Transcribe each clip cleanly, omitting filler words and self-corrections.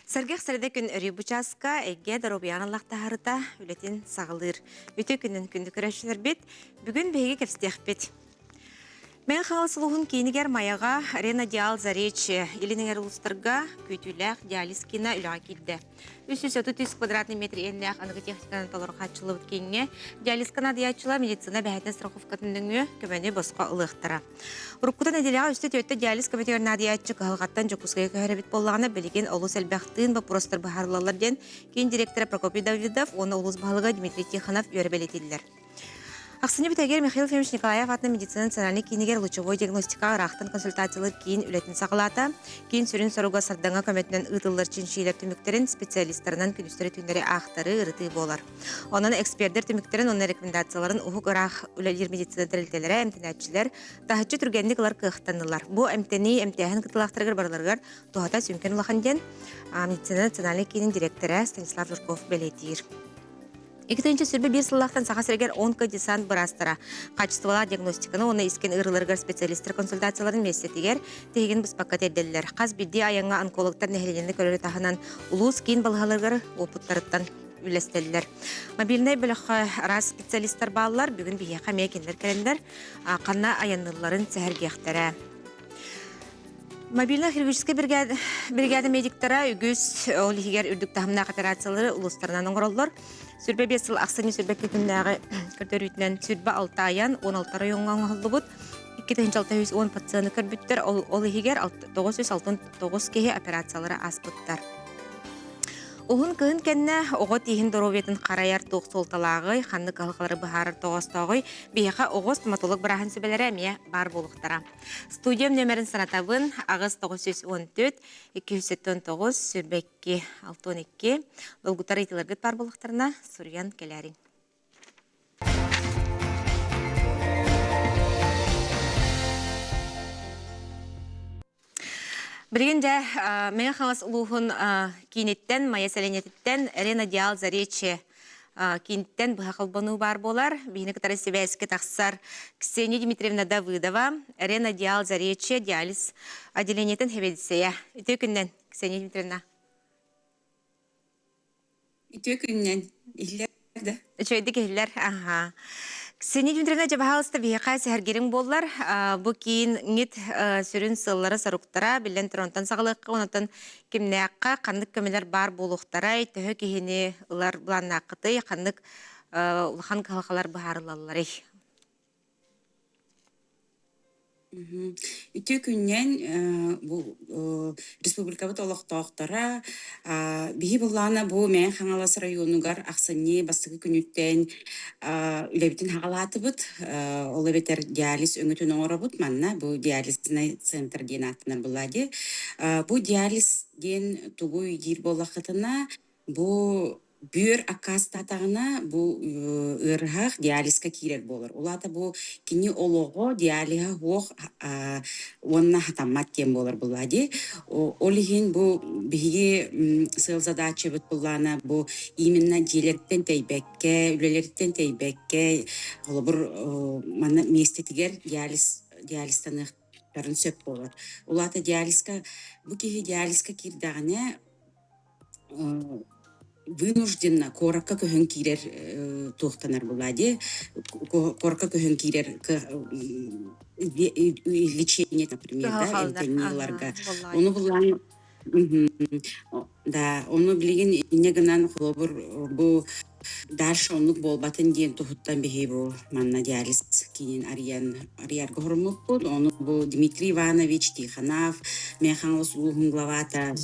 Сэргэх сэрэдэ күн өрүү бу чааска эйгэ доруобуйаҕын ыллахтаһарыта үлэтин саҕалыыр. Үтүө күнүн күндү көрөөччүлэрбит. Бүгүн биһиги кэпсэтиэхпит. Мэҥэ Хаҥалас улууһун киинигэр Майаҕа Рена Диал Заречье Илин эҥэр улуустарга күүтүүлээх диализ киинэ үлэҕэ киирдэ. 333 квадратный метр иэннээх аныгы техниканан толору хааччыллыбыт кииҥҥэ диализка наадыйааччылар медицина бэһэтин страховкатын нөҥүө көмөнү босхо ылыахтара. Уруккута нэдиэлэҕэ үстэ түөртэ диализ көмөтүгэр наадыйааччы кыһалҕаттан Дьокуускайга көһөр эбит буоллаҕына, билигин олус элбэх тыын боппуруостар быһаарыллаллар диэн киин директора Прокопий Давыдов уонна улуус баһылыга Дмитрий Тихонов үөрэ бэлиэтииллэр. Ахсынньы бүтэһигэр Михаил Ефимович Николаев аатынан медицина национальнай киинигэр лучевой диагностикаҕа ыраахтан консультациялыыр киин үлэтин саҕалаата. Киин сүрүн соруга сардаҥа көмөтүнэн ыытыллар чинчийиилэр түмүктэрин специалистарынан күнүстэри-түүннэри аахтарыы, ырытыы буолар. Онон экспердэр түмүктэрин уонна рекомендацияларын уһук ыраах үлэлиир медицина тэрилтэлэрэ, эмтэнээччилэр таһыччы түргэнник ылар кыахтаннылар. Бу эмтэнии, эмтээһин кыттыылаахтарыгар барыларыгар туһата сүҥкэн улахан диэн медицина национальнай киинин дириэктэрэ Станислав Жирков бэлиэтиир. 2021 сыллаахтан Саха сиригэр онкодесант быраастара хаачыстыбалаах диагностиканы уонна искэн ыарыыларыгар специалистар консультацияларын миэстэтигэр тиһигин быспакка тиэрдэллэр. Хас биирдии айаҥҥа онкологтар нэһилиэнньэни көрөрү таһынан улуус киин балыыһаларыгар уопуттарыттан үллэстэллэр. Мобильнай бөлөххө араас специалистар бааллар. Бүгүн биһиэхэ эмиэ кинилэр кэлэннэр ханна айанныылларын сэһэргиэхтэрэ. Мобильнай хирургическай бригада, бригада медиктара үгүс ол иһигэр үрдүк таһымнаах операциялары улуустарынан оҥороллор. Сүрбэ биэс сыл ахсынньы сүрбэ күннээҕи көрдөрүүтүнэн сүрбэ алта айан 16 оройуоҥҥа оҥоһуллубут. 2610 пациены көрбүттэр, ол, ол иһигэр 969 киһи операциялары ааспыттар. Уһун кыһын кэннэ оҕо тииһин доруобуйатын харайар туох суолталааҕый, ханнык кыһалҕалары быһаарар тоҕоостооҕуй, биһиэхэ оҕо стоматолог бырааһын сүбэлэрэ эмиэ баар буолуохтара. Студиям нүөмэрин санатабын 8 914 279 22 62 долгутар ыйытыыларгыт баар буоллахтарына суруйан кэлээриҥ. Билигин дьэ Мэҥэ Хаҥалас улууһун кииниттэн, Майа сэлиэнньэтиттэн Рена Диал Заречье киинтэн быһа холбонуу баар буолар. Биһини кытары сибээскэ тахсар Ксения Дмитриевна Давыдова, Рена Диал Заречье диализ отделениетын сэбиэдиссэйэ. Үтүө күннэн, Ксения Дмитриевна. Үтүө күннэн. Иһиллэр да? Үчүгэйдик иһиллэр. Аха. Ксения Дмитриевна, дьэ, баһаалыста биһиэхэ сэһэргириҥ буоллар. Бу киин ҥит сүрүн сыллара-соруктара, биллэн туран, онтон саҕалыахха, онтон кимнээххэ ханнык көмөлөр баар буолуохтарай, төһө киһини ылар былааннааххытый, ханнык улахан кыһалҕалар быһаарыллалларый? Үтүө күннэн бу республикабыт олохтоохторо биһи былаана бу Мэҥэ Хаҥалас районугар ахсынньы бастакы күнүттэн үлэбитин хаҕалаатыбыт. Ол эбэтэр диализ өҥөтүн оҥоробут. Манна бу диализнай центр диэн ааттанар буолла дии. Бу диализ диэн тугуй диир буоллаххытына, бу бүөр аккаастаатаҕына, бу ыарыһах диализка киирэр буолар. Ол аата бу кини олоҕо диалиһа суох уонна хатаммат диэн буолар буоллаа дии. Ол иһин бу биһиги сыал задачабыт буоллаана бу именно дьиэлэриттэн тэйбэккэ, үлэлэриттэн тэйбэккэ, холобур манна миэстэтигэр диализ диализтаныахтарын сөп буолар. Ол аата диализка бу киһи диализка киирдэҕинэ вынужденно куоракка көһөн киирэр туохтанар буолаа дии куоракка көһөн киирэр лечение например да эмтэнии ыларга ону булаан да ону билигин инньэ гынан холобур бу Дальше оннук буолбатын диэн туһуттан биһи бу манна диализ киинин арыйан арыйарга хоруммуппут. Ону бу Дмитрий Иванович Тихонов, Мэхаҥалас улууһун главата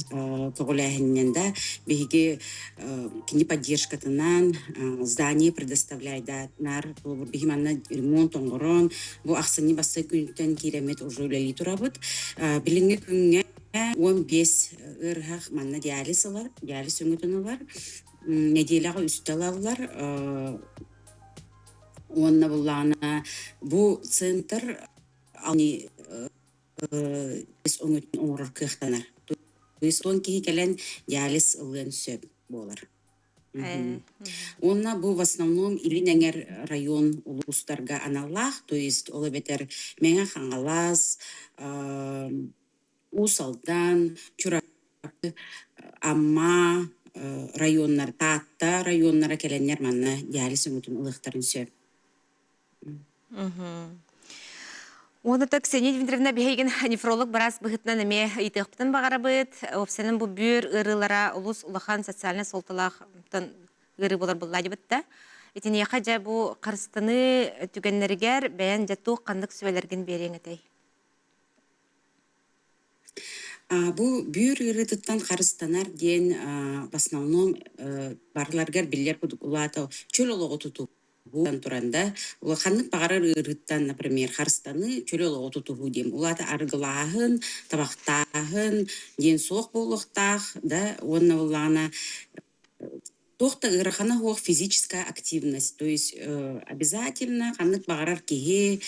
көҕүлээһининэн да биһиги кини поддержкатынан здание предоставляйдаар биһи манна ремонт оҥорон бу ахсынньы бастакы күнтэн киирэммит уже үлэлии турабыт. Билиҥҥи күҥҥэ 15 ыарыһах манна диализ ылар, диализ өҥөтүн ылар. Нэдиэлэҕэ үстэ ылаллар уонна буллаҕына бу центр өҥөтүн оҥорор кыахтанар. То есть он киһи кэлэн диализ ылыан сөп буолар. Уонна бу в основном Илин Эҥэр район улуустарга аналлаах, то есть ол эбэтэр Мэҥэ Хаҥалас, Уус Алдан, Чурапчы, Амма районнар, Таатта районнара кэлэннэр манна диализ өҥөтүн ылыахтарын сөп. Уонна так Ксения Дмитриевна биһигин нефролог быраас быһыытынан эмиэ ыйытыахпытын баҕарабыт. Уопсайынан бу бүөр ыарыылара олус улахан социальнай суолталаах ыарыы буолар буолла дибит да. Итиниэхэ дьэ бу харыстаныы түгэннэригэр бэйэн дьэ туох ханнык сүбэлэргин биэриэҥ этэй? Бу бүөр ыарыытыттан харыстанар диэн в основном барыларыгар биллэр курдук улаата чөл олоҕу тутуу туран да улаханнык баҕарар ыарыыттан, например, харыстаныы, чөл олоҕу тутуһуу диэн улаата арыгылааһын, табахтааһын диэн суох буолуохтаах да уонна буоллаҕына туох да ыарахана суох физическая активность, то есть обязательно ханнык баҕарар киһи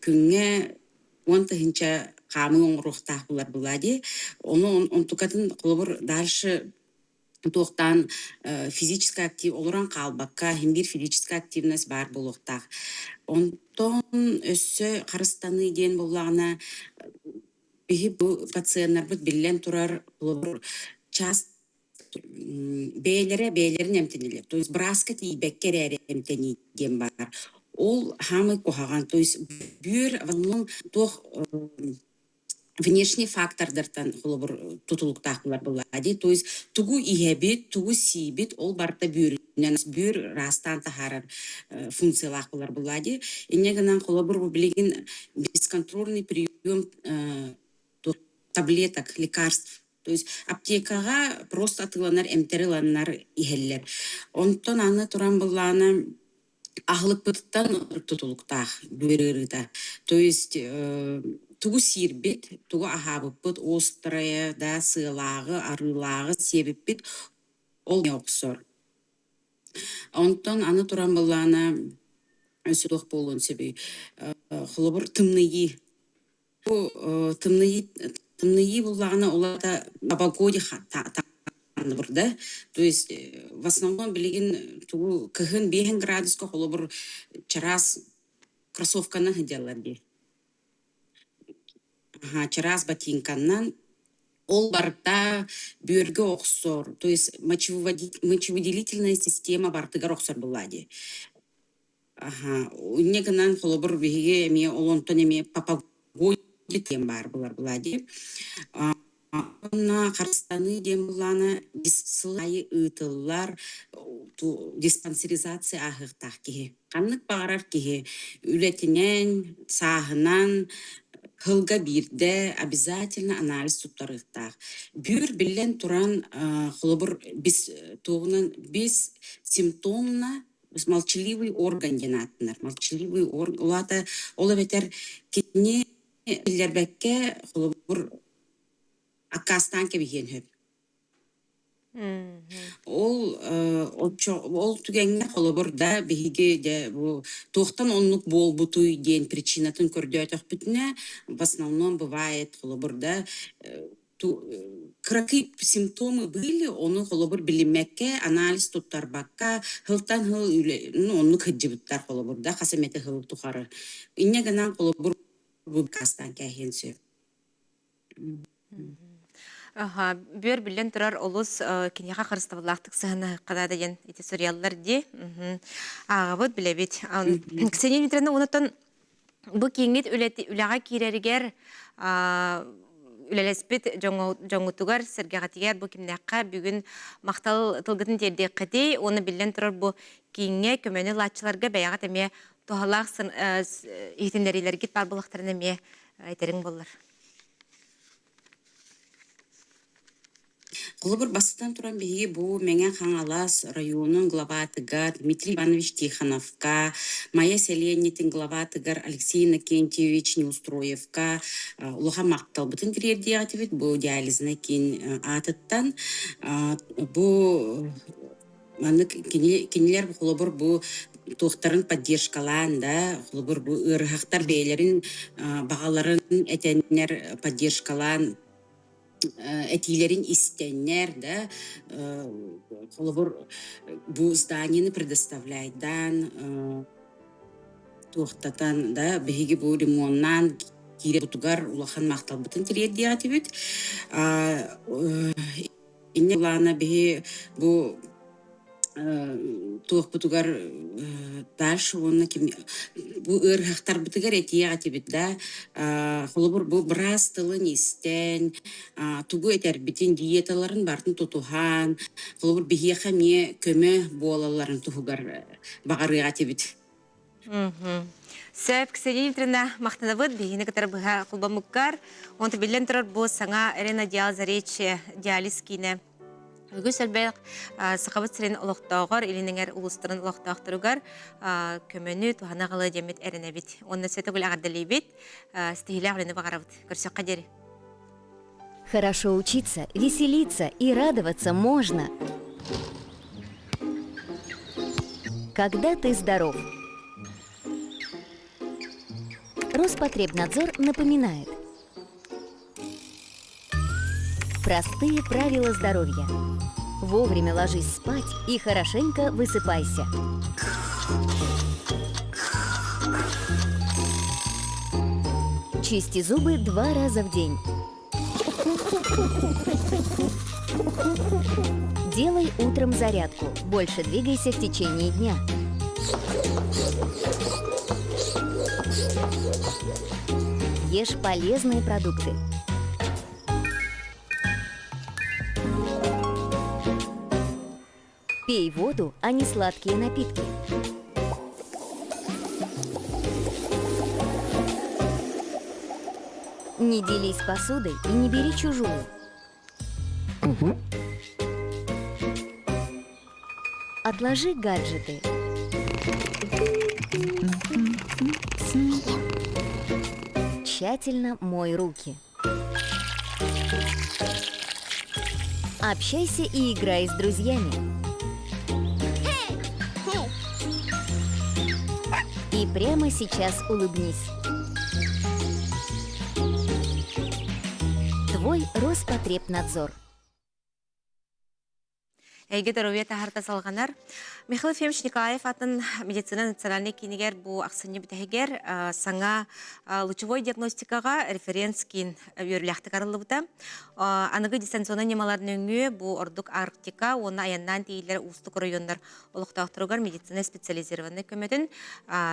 күҥҥэ 10 000 хаамыы оҥоруохтаах буолар буолаа дии. Ону онтукатын холобур дальше туохтаан физическая актив олорон хаалбакка иһин биир физическая активность баар буолуохтаах. Онтон өссө харыстаныы диэн буоллаҕына биһи бу пациеннарбыт биллэн турар холобур час бэйэлэрэ бэйэлэрин эмтэнэллэр. То есть бырааска тиийбэккэ эрээри эмтэнии диэн баар. Ол хаамый куһаҕан. То есть бүөр в основном туох внешний фактордартан холобур тутулуктаах булар буоллаҕа дии. То есть тугу иһэбит, тугу сиибит, ол барыта бүөрүнэн бүөр ыраастаан таһаарар функциялаах булар буоллаҕа дии. Инньэ гынан холобур бу билигин бесконтрольный прием таблеток, лекарств. То есть аптекаҕа просто атыыланар эмтэри ыланнар иһэллэр. Онтон аны туран былаана аһылыкпытыттан тутулуктаах бүөр ыарыыта. То есть тугу сиирбит, тугу аһаабыппыт, острое, да, сыалааҕы, арыылааҕы сиэбиппит ол охсор. Онтон аны туран былаана өссө туох буолуон сөбүй? Холобур, тымныйыы. Бу тымныйыы тымныйыы буллаҕына улата по погоде да. То есть в основном билигин тугу кыһын 5 градуска холобур чараас кроссовканан сылдьаллар дии. Аха, чараас ботинканнан ол барыта бүөргэ охсор, то есть мочевыделительная система бартыгар охсор буолла дии. Аха, инньэ гынан холобур биһиги эмиэ ол онтон эмиэ папагой диэн баар булар буолла дии. Уонна харыстаныы диэн былаана сыл аайы ыытыллар диспансеризация ааһыахтаах киһи. Ханнык баҕарар киһи үлэтинэн, сааһынан сылга биирдэ обязательно анализ туттарыахтаах. Бүөр биллэн туран, холобур, бис туоҕунан бис симптомна молчаливый орган диэн ааттанар. Молчаливый орган, ол аата ол эбэтэр кини биллэрбэккэ холобур аккаастаан кэбиһиэн сөп. Ол оччо ол түгэҥҥэ холобур да биһиги дьэ бу туохтан оннук буолбутуй диэн причинатын көрдөөтөхпүтүнэ в основном бывает холобур да кыракый симптомы были, ону холобур билиммэккэ, анализ туттарбакка, сылтан сыл ну, оннук сылдьыбыттар холобур да хас эмэтэ сыл тухары. Инньэ гынан холобур бу кастан кээһиэн сөп. Аха, бүөр биллэн турар олус киниэхэ харыстабыллаахтык сыһыаннаһыахха наада диэн ити суруйаллар дии. Ааҕабыт, билэбит. Ксения Дмитриевна, онтон бу кииҥҥит үлэҕэ киирэригэр үлэлэспит дьоҥҥутугар, сэргэҕитигэр бу кимнээххэ бүгүн махтал тылгытын тиэрдиэххитий уонна биллэн турар бу кииҥҥэ көмөнү ылааччыларга бэйэҕит эмиэ туһалаах иһитиннэриилэргит баар буоллахтарына эмиэ этэриҥ буоллар. Холобур, бастатан туран биһиги бу Мэҥэ Хаҥалас районун главатыгар Дмитрий Иванович Тихоновка, Майа сэлиэнньэтин главатыгар Алексей Иннокентьевич Неустроевка улахан махталбытын тириэрдиэх этибит бу диализнай киин аатыттан. Бу маннык кинилэр холобур бу туохтарын поддержкалаан да холобур бу ыарыһахтар бэйэлэрин баҕаларын этэннэр поддержкалаан этиилэрин истэннэр да холобур бу зданияны предоставляйдаан туохтатан да биһиги бу ремоннаан киирэ бутугар улахан махталбытын тириэрдиэх этибит. Инньэ былаана биһи бу туохпутугар дальше уонна ким бу ыарыһахтарбытыгар этиэх этибит да холобур бу быраас тылын истэн тугу этэрбитин диеталарын барытын тутуһан холобур биһиэхэ эмиэ көмө буолалларын туһугар баҕарыах этибит. Сөп, Ксения Дмитриевна, махтанабыт биһигини кытары быһа холбоммуккар. Онто биллэн турар бу саҥа Рена Диалзарич диализ киинэ үгүс элбэх Сахабыт сирин олохтооҕор, Илин эҥэр улуустарын олохтоохторугар көмөнү туһана аҕалыа диэммит эрэнэбит. Уонна сөтөгүл эҕэрдэлиибит, ситиһиилээх үлэни баҕарабыт. Көрсөххө диэри. Хорошо учиться, веселиться и радоваться можно. Когда ты здоров. Роспотребнадзор напоминает. Простые правила здоровья. Вовремя ложись спать и хорошенько высыпайся. Чисти зубы два раза в день. Делай утром зарядку. Больше двигайся в течение дня. Ешь полезные продукты. Пей воду, а не сладкие напитки. Не делись посудой и не бери чужую. Отложи гаджеты. Тщательно мой руки. Общайся и играй с друзьями. И прямо сейчас улыбнись. Твой Роспотребнадзор. Эйгэ доруобуйа таһарта салҕанар. Михаил Ефимович Николаев атын медицина национальнай киинигэр бу ахсынньы бүтэһигэр саҥа лучевой диагностикаҕа референс киин үөрүүлээхтик арыллыбыта. Аныгы дистанционнай ньымалар нөҥүө бу ордук Арктика уонна айаннаан тиийиллэр уустук оройуоннар олохтоохторугар медицина специализированнай көмөтүн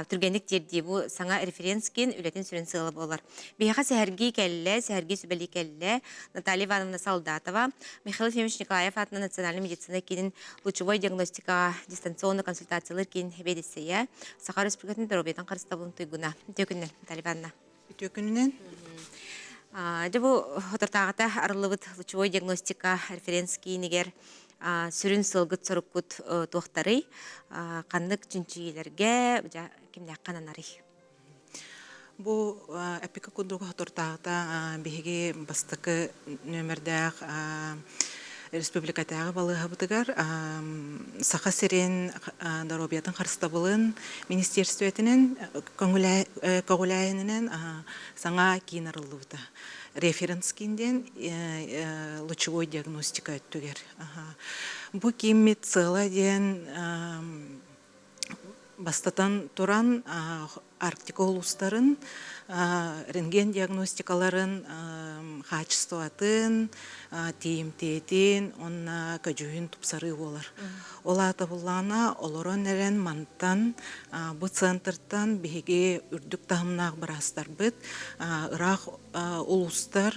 түргэнник тиэрдии бу саҥа референс киин үлэтин сүрүн сыала буолар. Биһиэхэ сэһэргии кэллэ, сэһэргии сүбэлии кэллэ Наталья Ивановна Солдатова, Михаил Ефимович Николаев аатынан Национальнай медицина киинин лучевой диагностикаҕа дистанционно консультациялыыр киин сэбиэдиссэйэ, Саха Өрөспүүбүлүкэтин доруобуйатын харыстабылын туйгуна. Үтүө күнүнэн, Наталья Ивановна. Үтүө күнүнэн. Дьэ бу соторутааҕыта арыллыбыт лучевой диагностика референс киинигэр сүрүн сыалгыт-соруккут туохтарый? Ханнык чинчийиилэргэ кимнээххэ ананарый? Бу эпика курдук соторутааҕыта биһиги бастакы нүөмэрдээх республикатааҕы балыыһабытыгар Саха сирин доруобуйатын харыстабылын министиэристибэтинэн көҕүлээһининэн саҥа киин арыллыбыта. Референс киин диэн лучевой диагностика өттүгэр. Бу кииммит сыала диэн Бастатан туран, Арктика улуустарын рентген диагностикаларын хаачыстыбатын, тиийимтиэтин уонна көдьүүһүн тупсарыы буолар. Ол аата буллаҕына, олорон эрэн мантан бу центртан биһиги үрдүк таһымнаах быраастарбыт ыраах улуустар,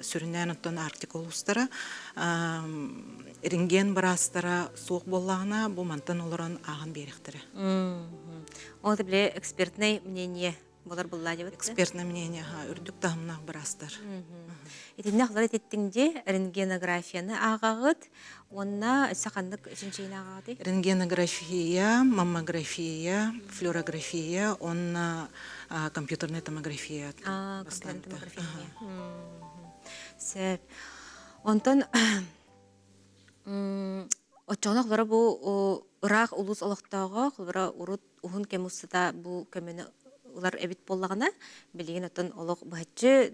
сүрүннээн оттон Арктика улуустара рентген быраастара суох буоллаҕына, бу мантан олорон ааҕан биэриэхтэрэ. Ол били экспертное мнение болар булла дебит. Экспертное мнение, үрдүк таһымнаах быраастар. Итиннэ хлар этиттиҥ дии рентгенографияны ааҕаҕыт уонна өссө ханнык чинчийини ааҕаҕытый? Рентгенография, маммография, флюорография уонна компьютерная томография. Компьютерная томография. Сөп. Онтон Оччоҕуна холобура бу ыраах улуус олохтооҕо холобура урут уһун кэм устата бу көмөнү ылар эбит буоллаҕына, билигин оттон олох быһаччы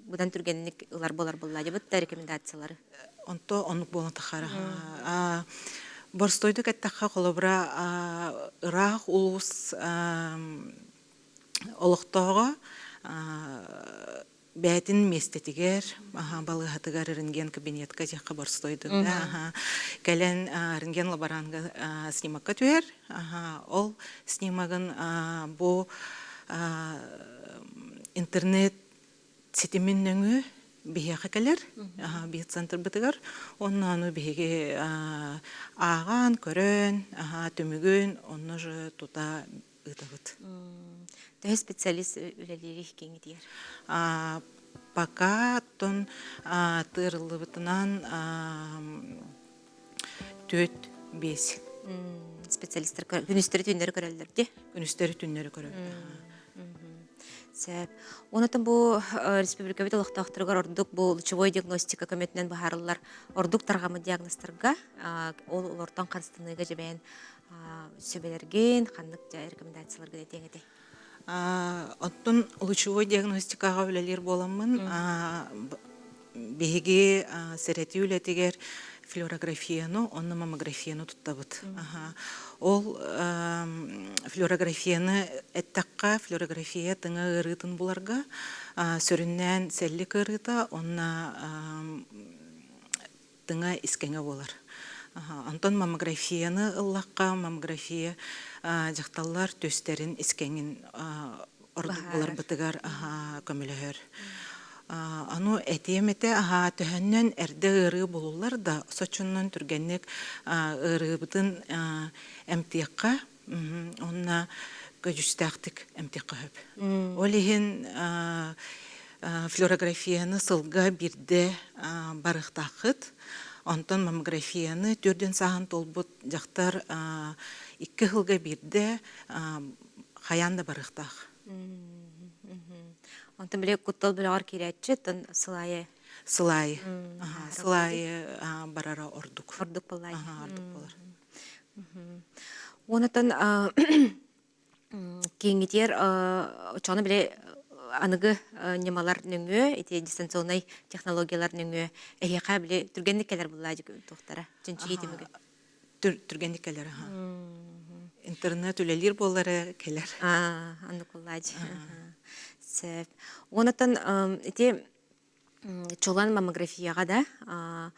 быдан түргэнник ылар буолар буолла да рекомендациялары. Онто оннук буолан тахара. Борстойдук эттэххэ холобура ыраах улуус олохтооҕо. Бэйэтин миэстэтигэр балыыһатыгар рентген кабинетка диэххэ борстуойдук да кэлэн рентген лаборанга снимокка түһэр. Ол снимогын бу интернет ситимин нөҥүө биһиэхэ кэлэр биоцентрбытыгар. Онно аны биһиги ааҕан, көрөн, түмүгүн онно же тута ыытабыт. Төһө специалист үлэлиир киҥитигэр? Пока оттон тыырыллыбытынан 4-5. Специалистар күнүстэри түннэри көрөллөр дии? Күнүстэри түннэри көрөллөр. Сөп. Онотон бу республикабыт олохтоохторугар ордук бу лучевой диагностика көмөтүнэн быһаарыллар ордук тарҕаммыт диагнозтарга ол олортон харыстаныыга дьэбээн сүбэлэргин, ханнык рекомендацияларгын этиэҥ этэй? Оттон лучевой диагностикаҕа үлэлиир буоламмын, биһиги сэрэтии үлэтигэр флюорографияны уонна маммографияны туттабыт. Ол флюорографияны эттэххэ, флюорография тыҥа ыарыытын буларга сүрүннээн сэллик ыарыыта уонна тыҥа искэҥэ буолар. Онтон маммографияны ыллахха, маммография дьахталлар түстэрин искэҥин ордук буларбытыгар көмөлөһөр. Ону этиэм этэ, төһөннөн эрдэ ыарыы булуллар да, соччоннон түргэнник ыарыыбытын эмтиэххэ уонна көдьүүстээхтик эмтиэххэ сөп. Ол иһин флюорографияны сылга биирдэ барыахтааххыт. Онтон маммографияны төрдүн сааһын туолбут дьахтар 2 сылга биирдэ хайаан да барыахтаах. Онтон били куттал бөлөҕөр киирээччи, оттон сыл аайы Сыл аайы. Сыл аайы барара ордук. Ордук буоллаайы. Ордук буолар. Уонатан кииҥҥитигэр оччоҕуна били аныгы ньымалар нөҥүө ити дистанционнай технологиялар нөҥүө эһиэхэ били түргэнник кэлэр буллаа туохтара чинчийии түмүгэ түргэнник кэлэр аха интернет үлэлиир буоллара кэлэр аннык буллаадьы сөп уонатан ити чолан маммографияҕа да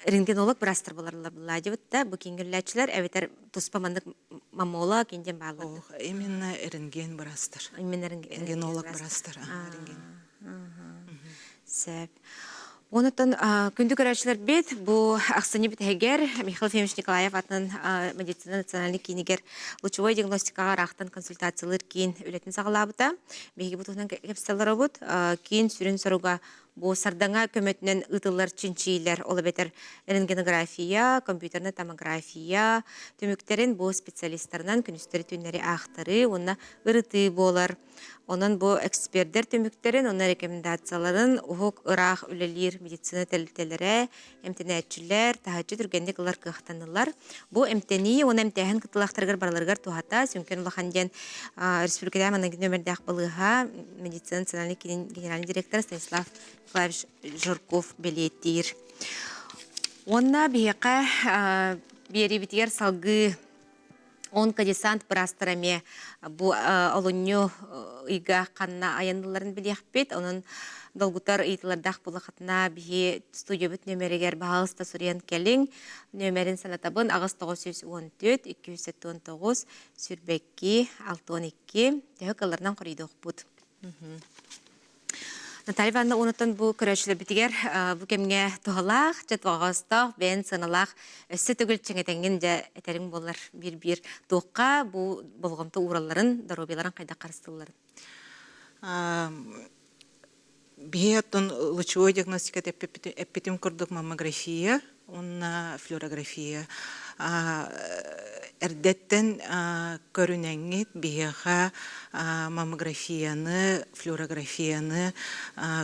рентгенолог быраастар буларлар буллаадьыбыт да бу киҥҥиллээччилэр эбэтэр туспа маннык маммолог индиэн бааллар Ох, именно рентген быраастар. Именно рентгенолог быраастар. Рентген. Сөп. Онутан күндү көрөөччүлэрбит бу ахсынньы бүтэһигэр Михаил Ефимович Николаев атынан медицина национальнай киинигэр лучевой диагностикаҕа ыраахтан консультациялыыр киин үлэтин саҕалаабыта. Биһиги бу туһунан кэпсэллэробут. Киин сүрүн соруга бу сардаҥа көмөтүнэн ыытыллар чинчиилэр, ол эбэтэр рентгенография, компьютерная томография түмүктэрин бу специалистарынан күнүстэри-түүннэри аахтарыы уонна ырытыы буолар. Онон бу экспердэр түмүктэрин уонна рекомендацияларын уһук ыраах үлэлиир медицина тэрилтэлэрэ, эмтэнээччилэр таһыччы түргэнник ылар кыахтаныллар. Бу эмтэнии уонна эмтээһин кыттыылаахтарыгар барыларыгар туһата сүҥкэн улахан диэн республикатааҕы маныгы нүөмэрдээх балыыһа медицина национальный киинин генеральный директора Станислав Николаевич Жирков бэлиэтиир. Уонна биһиэхэ биэриибитигэр салгыы Онкодесант быраастара эмиэ бу олунньу ыйга ханна айанныылларын билиэхпит. Онон долгутар ыйытыылардаах буоллаххытына биһи студиябыт нүөмэригэр баһаалыста суруйан кэлиҥ. Нүөмэрин санатабын 8 914 279 22 62 төһө кылларынан хоруйдуохпут. Наталья Ивановна уонуттан бу көрөөччүлэрбитигэр бу кэмҥэ туһалаах, дьэ тоҕоостоох, бэйэн сыаналаах өссө төгүл чиҥэтэҥҥин дьэ этэриҥ буоллар биир-биир туохха бу болҕомто ууралларын, доруобуйаларын хайдах харыстыылларын. Биһи оттон лучевой диагностика эппитим курдук маммография уонна флюорография эрдэттэн көрүнэҥҥит биһиэхэ маммографияны, флюорографияны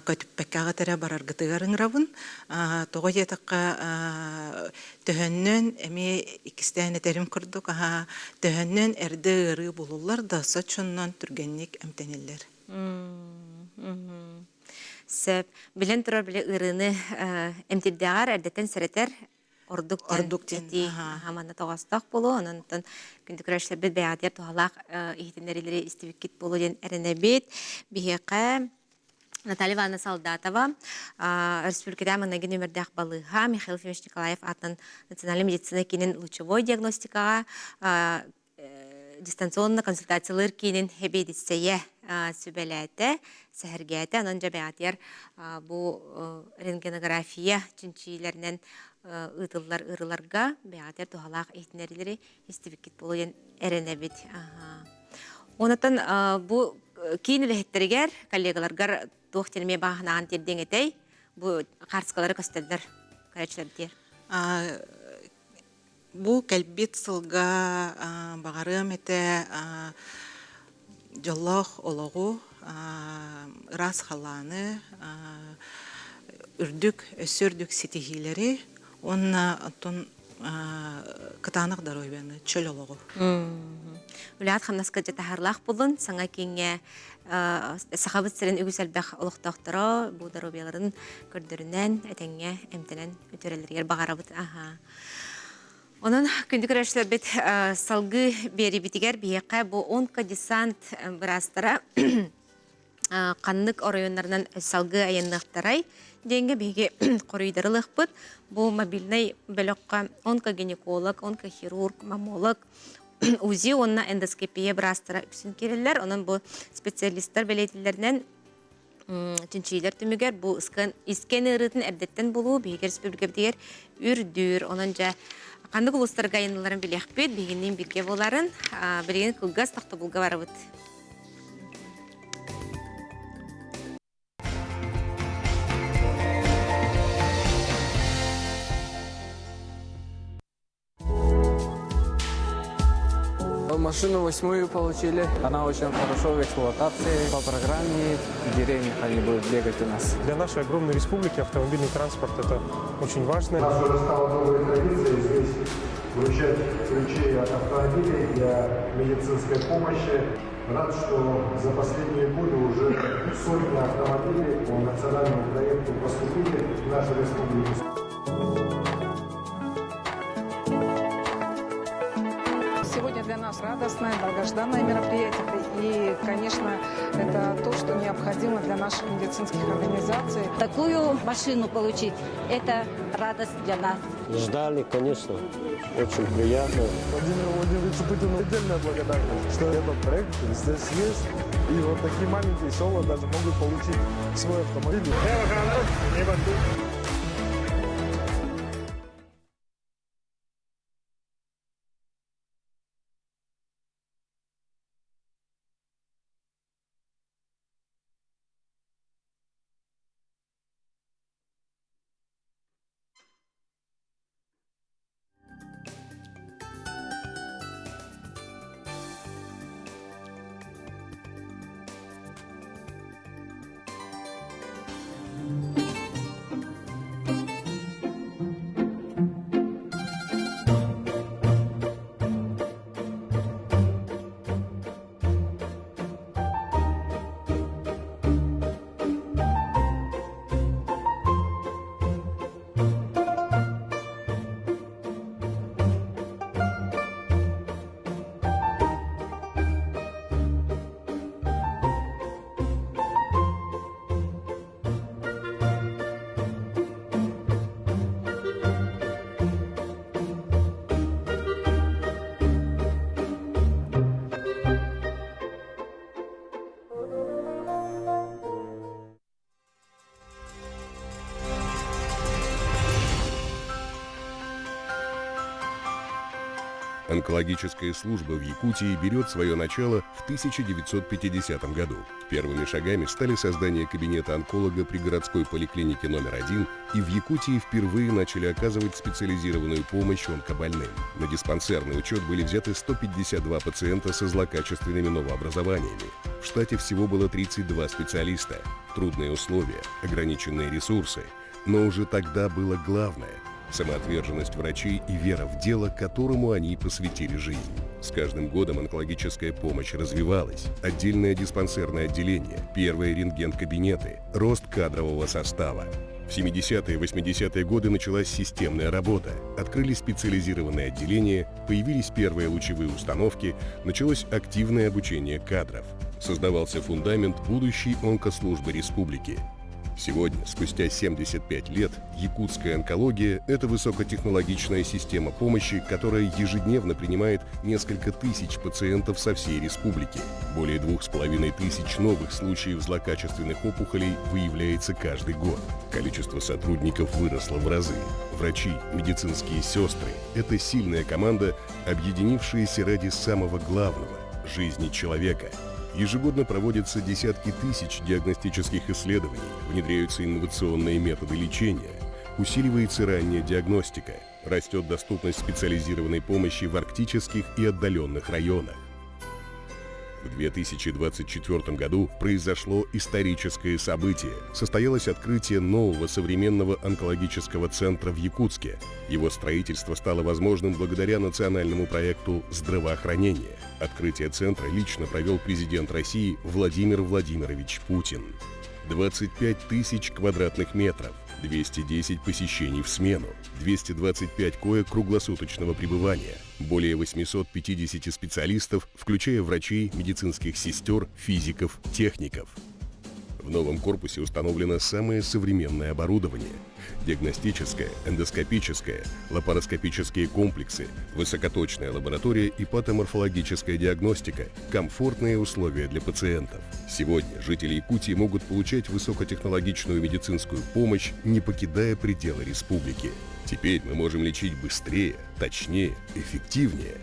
көтүппэккэҕит эрэ бараргытыгар ыҥырабын. Тоҕо диэтэххэ, төһөннөн эмиэ иккистээн этэрим курдук, төһөннөн эрдэ ыарыы булуллар да, соччоннон түргэнник эмтэниллэр. Сөп. Билэн турар били ыарыыны эмтирдээҕэр эрдэттэн сэрэтэр. ордук Ордук диэн этии манна тоҕоостоох буолуо. Онон күндү көрөөччүлэрбит бэйэҕитигэр туһалаах иһитиннэриилэри истибиккит буолуо диэн эрэнэбит. Биһиэхэ Наталья Ивановна Солдатова, Өрөспүүбүлүкэтээҕи маҥнайгы нүөмэрдээх балыыһа Михаил Ефимович Николаев аатынан национальнай медицина киинин лучевой диагностикаҕа дистанционно консультациялыыр киинин сэбиэдиссэйэ сүбэлээтэ, сэһэргээтэ. Онон дьэ бэйэҕитигэр бу рентгенография чинчийиилэринэн ыытыллар ыарыыларга бэйэҕитигэр туһалаах иһитиннэриилэри истибиккит буолуо диэн эрэнэбит. Онтон бу киин үлэһиттэригэр, коллегаларгар туох диэн эмиэ бааһынаҕын тиэрдиэҥ этэй? Бу хаарыскалары көстөллөр көрөөччүлэрдиэр. Бу кэлбит сылга баҕарыам этэ дьоллоох олоҕу, ыраас халлааны, үрдүк, өссө үрдүк ситиһиилэри уонна оттон кытаанах доруобуйаны, чөл олоҕу. Үлэҕит хамнаска дьэ таһаарылаах буоллун, саҥа кииҥҥэ Сахабыт сирин үгүс элбэх олохтоохторо бу доруобуйаларын көрдөрүнэн, этэҥҥэ эмтэнэн үтүөрэллэригэр баҕарабыт. Аха. Онон күндү көрөөччүлэрбит салгыы биэрибитигэр биһиэхэ бу онкодесант быраастара ханнык оройуоннарынан салгыы айанныахтарай диэҥҥэ биһиги хоруйдары ылыахпыт. Бу мобильнай бөлөххө онкогинеколог, онкохирург, маммолог, УЗИ уонна эндоскопия быраастара үксүн киирэллэр. Онон бу специалистар бэлиэтиллэринэн чинчийиилэр түмүгэр бу искэн ыарыытын эрдэттэн булуу биһиги республикабытыгар үрдүүр. Онон дьэ ханнык улуустарга айаныларын билиэхпит, биһигинниин бииргэ буоларын билигин кылгас тохтобулга барабыт. Машину восьмую получили. Она очень хорошо в эксплуатации. По программе в деревнях они будут бегать у нас. Для нашей огромной республики автомобильный транспорт – это очень важно. У нас уже стала новой традицией здесь вручать ключи от автомобилей для медицинской помощи. Рад, что за последние годы уже сотни автомобилей по национальному проекту поступили в нашу республику. Сегодня для нас радостное, долгожданное мероприятие. И, конечно, это то, что необходимо для наших медицинских организаций. Такую машину получить – это радость для нас. Ждали, конечно, очень приятно. Владимиру Владимировичу Путину отдельная благодарность, что этот проект здесь есть. И вот такие маленькие села даже могут получить свой автомобиль. Онкологическая служба в Якутии берет свое начало в 1950 году. Первыми шагами стали создание кабинета онколога при городской поликлинике номер один и в Якутии впервые начали оказывать специализированную помощь онкобольным. На диспансерный учет были взяты 152 пациента со злокачественными новообразованиями. В штате всего было 32 специалиста. Трудные условия, ограниченные ресурсы. Но уже тогда было главное – самоотверженность врачей и вера в дело, которому они посвятили жизнь. С каждым годом онкологическая помощь развивалась. Отдельное диспансерное отделение, первые рентген-кабинеты, рост кадрового состава. В 70-е и 80-е годы началась системная работа. Открыли специализированные отделения, появились первые лучевые установки, началось активное обучение кадров. Создавался фундамент будущей онкослужбы республики. Сегодня, спустя 75 лет, якутская онкология – это высокотехнологичная система помощи, которая ежедневно принимает несколько тысяч пациентов со всей республики. Более 2500 новых случаев злокачественных опухолей выявляется каждый год. Количество сотрудников выросло в разы. Врачи, медицинские сестры – это сильная команда, объединившаяся ради самого главного – жизни человека – Ежегодно проводятся десятки тысяч диагностических исследований, внедряются инновационные методы лечения, усиливается ранняя диагностика, растет доступность специализированной помощи в арктических и отдаленных районах. В 2024 году произошло историческое событие. Состоялось открытие нового современного онкологического центра в Якутске. Его строительство стало возможным благодаря национальному проекту «Здравоохранение». Открытие центра лично провел президент России Владимир Владимирович Путин. 25 тысяч квадратных метров, 210 посещений в смену, 225 коек круглосуточного пребывания, более 850 специалистов, включая врачей, медицинских сестер, физиков, техников. В новом корпусе установлено самое современное оборудование – диагностическое, эндоскопическое, лапароскопические комплексы, высокоточная лаборатория и патоморфологическая диагностика, комфортные условия для пациентов. Сегодня жители Якутии могут получать высокотехнологичную медицинскую помощь, не покидая пределы республики. Теперь мы можем лечить быстрее, точнее, эффективнее.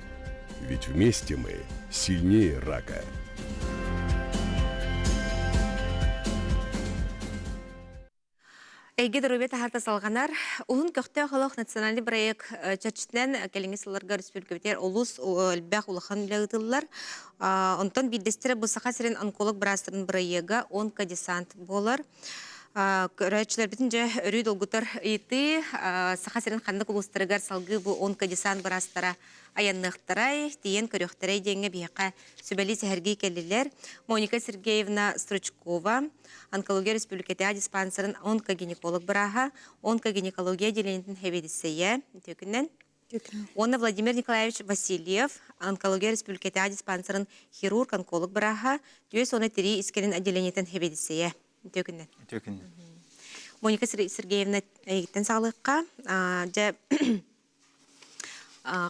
Ведь вместе мы сильнее рака. Эйгэ доруобуйа таһаарта салҕанар. Уһун көхтөөх олох национальный проект чэрчитинэн кэлиҥҥи сылларга республикабытыгар олус элбэх улахан үлэ ыытыллар. Онтон биирдэстэрэ бу Саха сирин онколог быраастарын бырайыага онкодесант буолар. Көрөөччүлэрбитин дьэ өрүү долгутар ыйытыы Саха сирин ханнык улуустарыгар салгыы бу онкодесант быраастара айанныахтарай, тиийэн көрүөхтэрэй диэҥҥэ биһиэхэ сүбэлии сэһэргии кэллилэр. Моника Сергеевна Стручкова, Онкология республикатааҕы диспансерын онкогинеколог бырааһа, онкогинекология отделениетын сэбиэдиссэйэ үтүөкүнэн. Уонна Владимир Николаевич Васильев, Онкология республикатааҕы диспансерын хирург-онколог бырааһа, түөс уонна тирии искэнин отделениетын сэбиэдиссэйэ. Үтүөкүнэн. Үтүөкүнэн. Моника Сергеевна эйигиттэн саҕалыахха. Дьэ,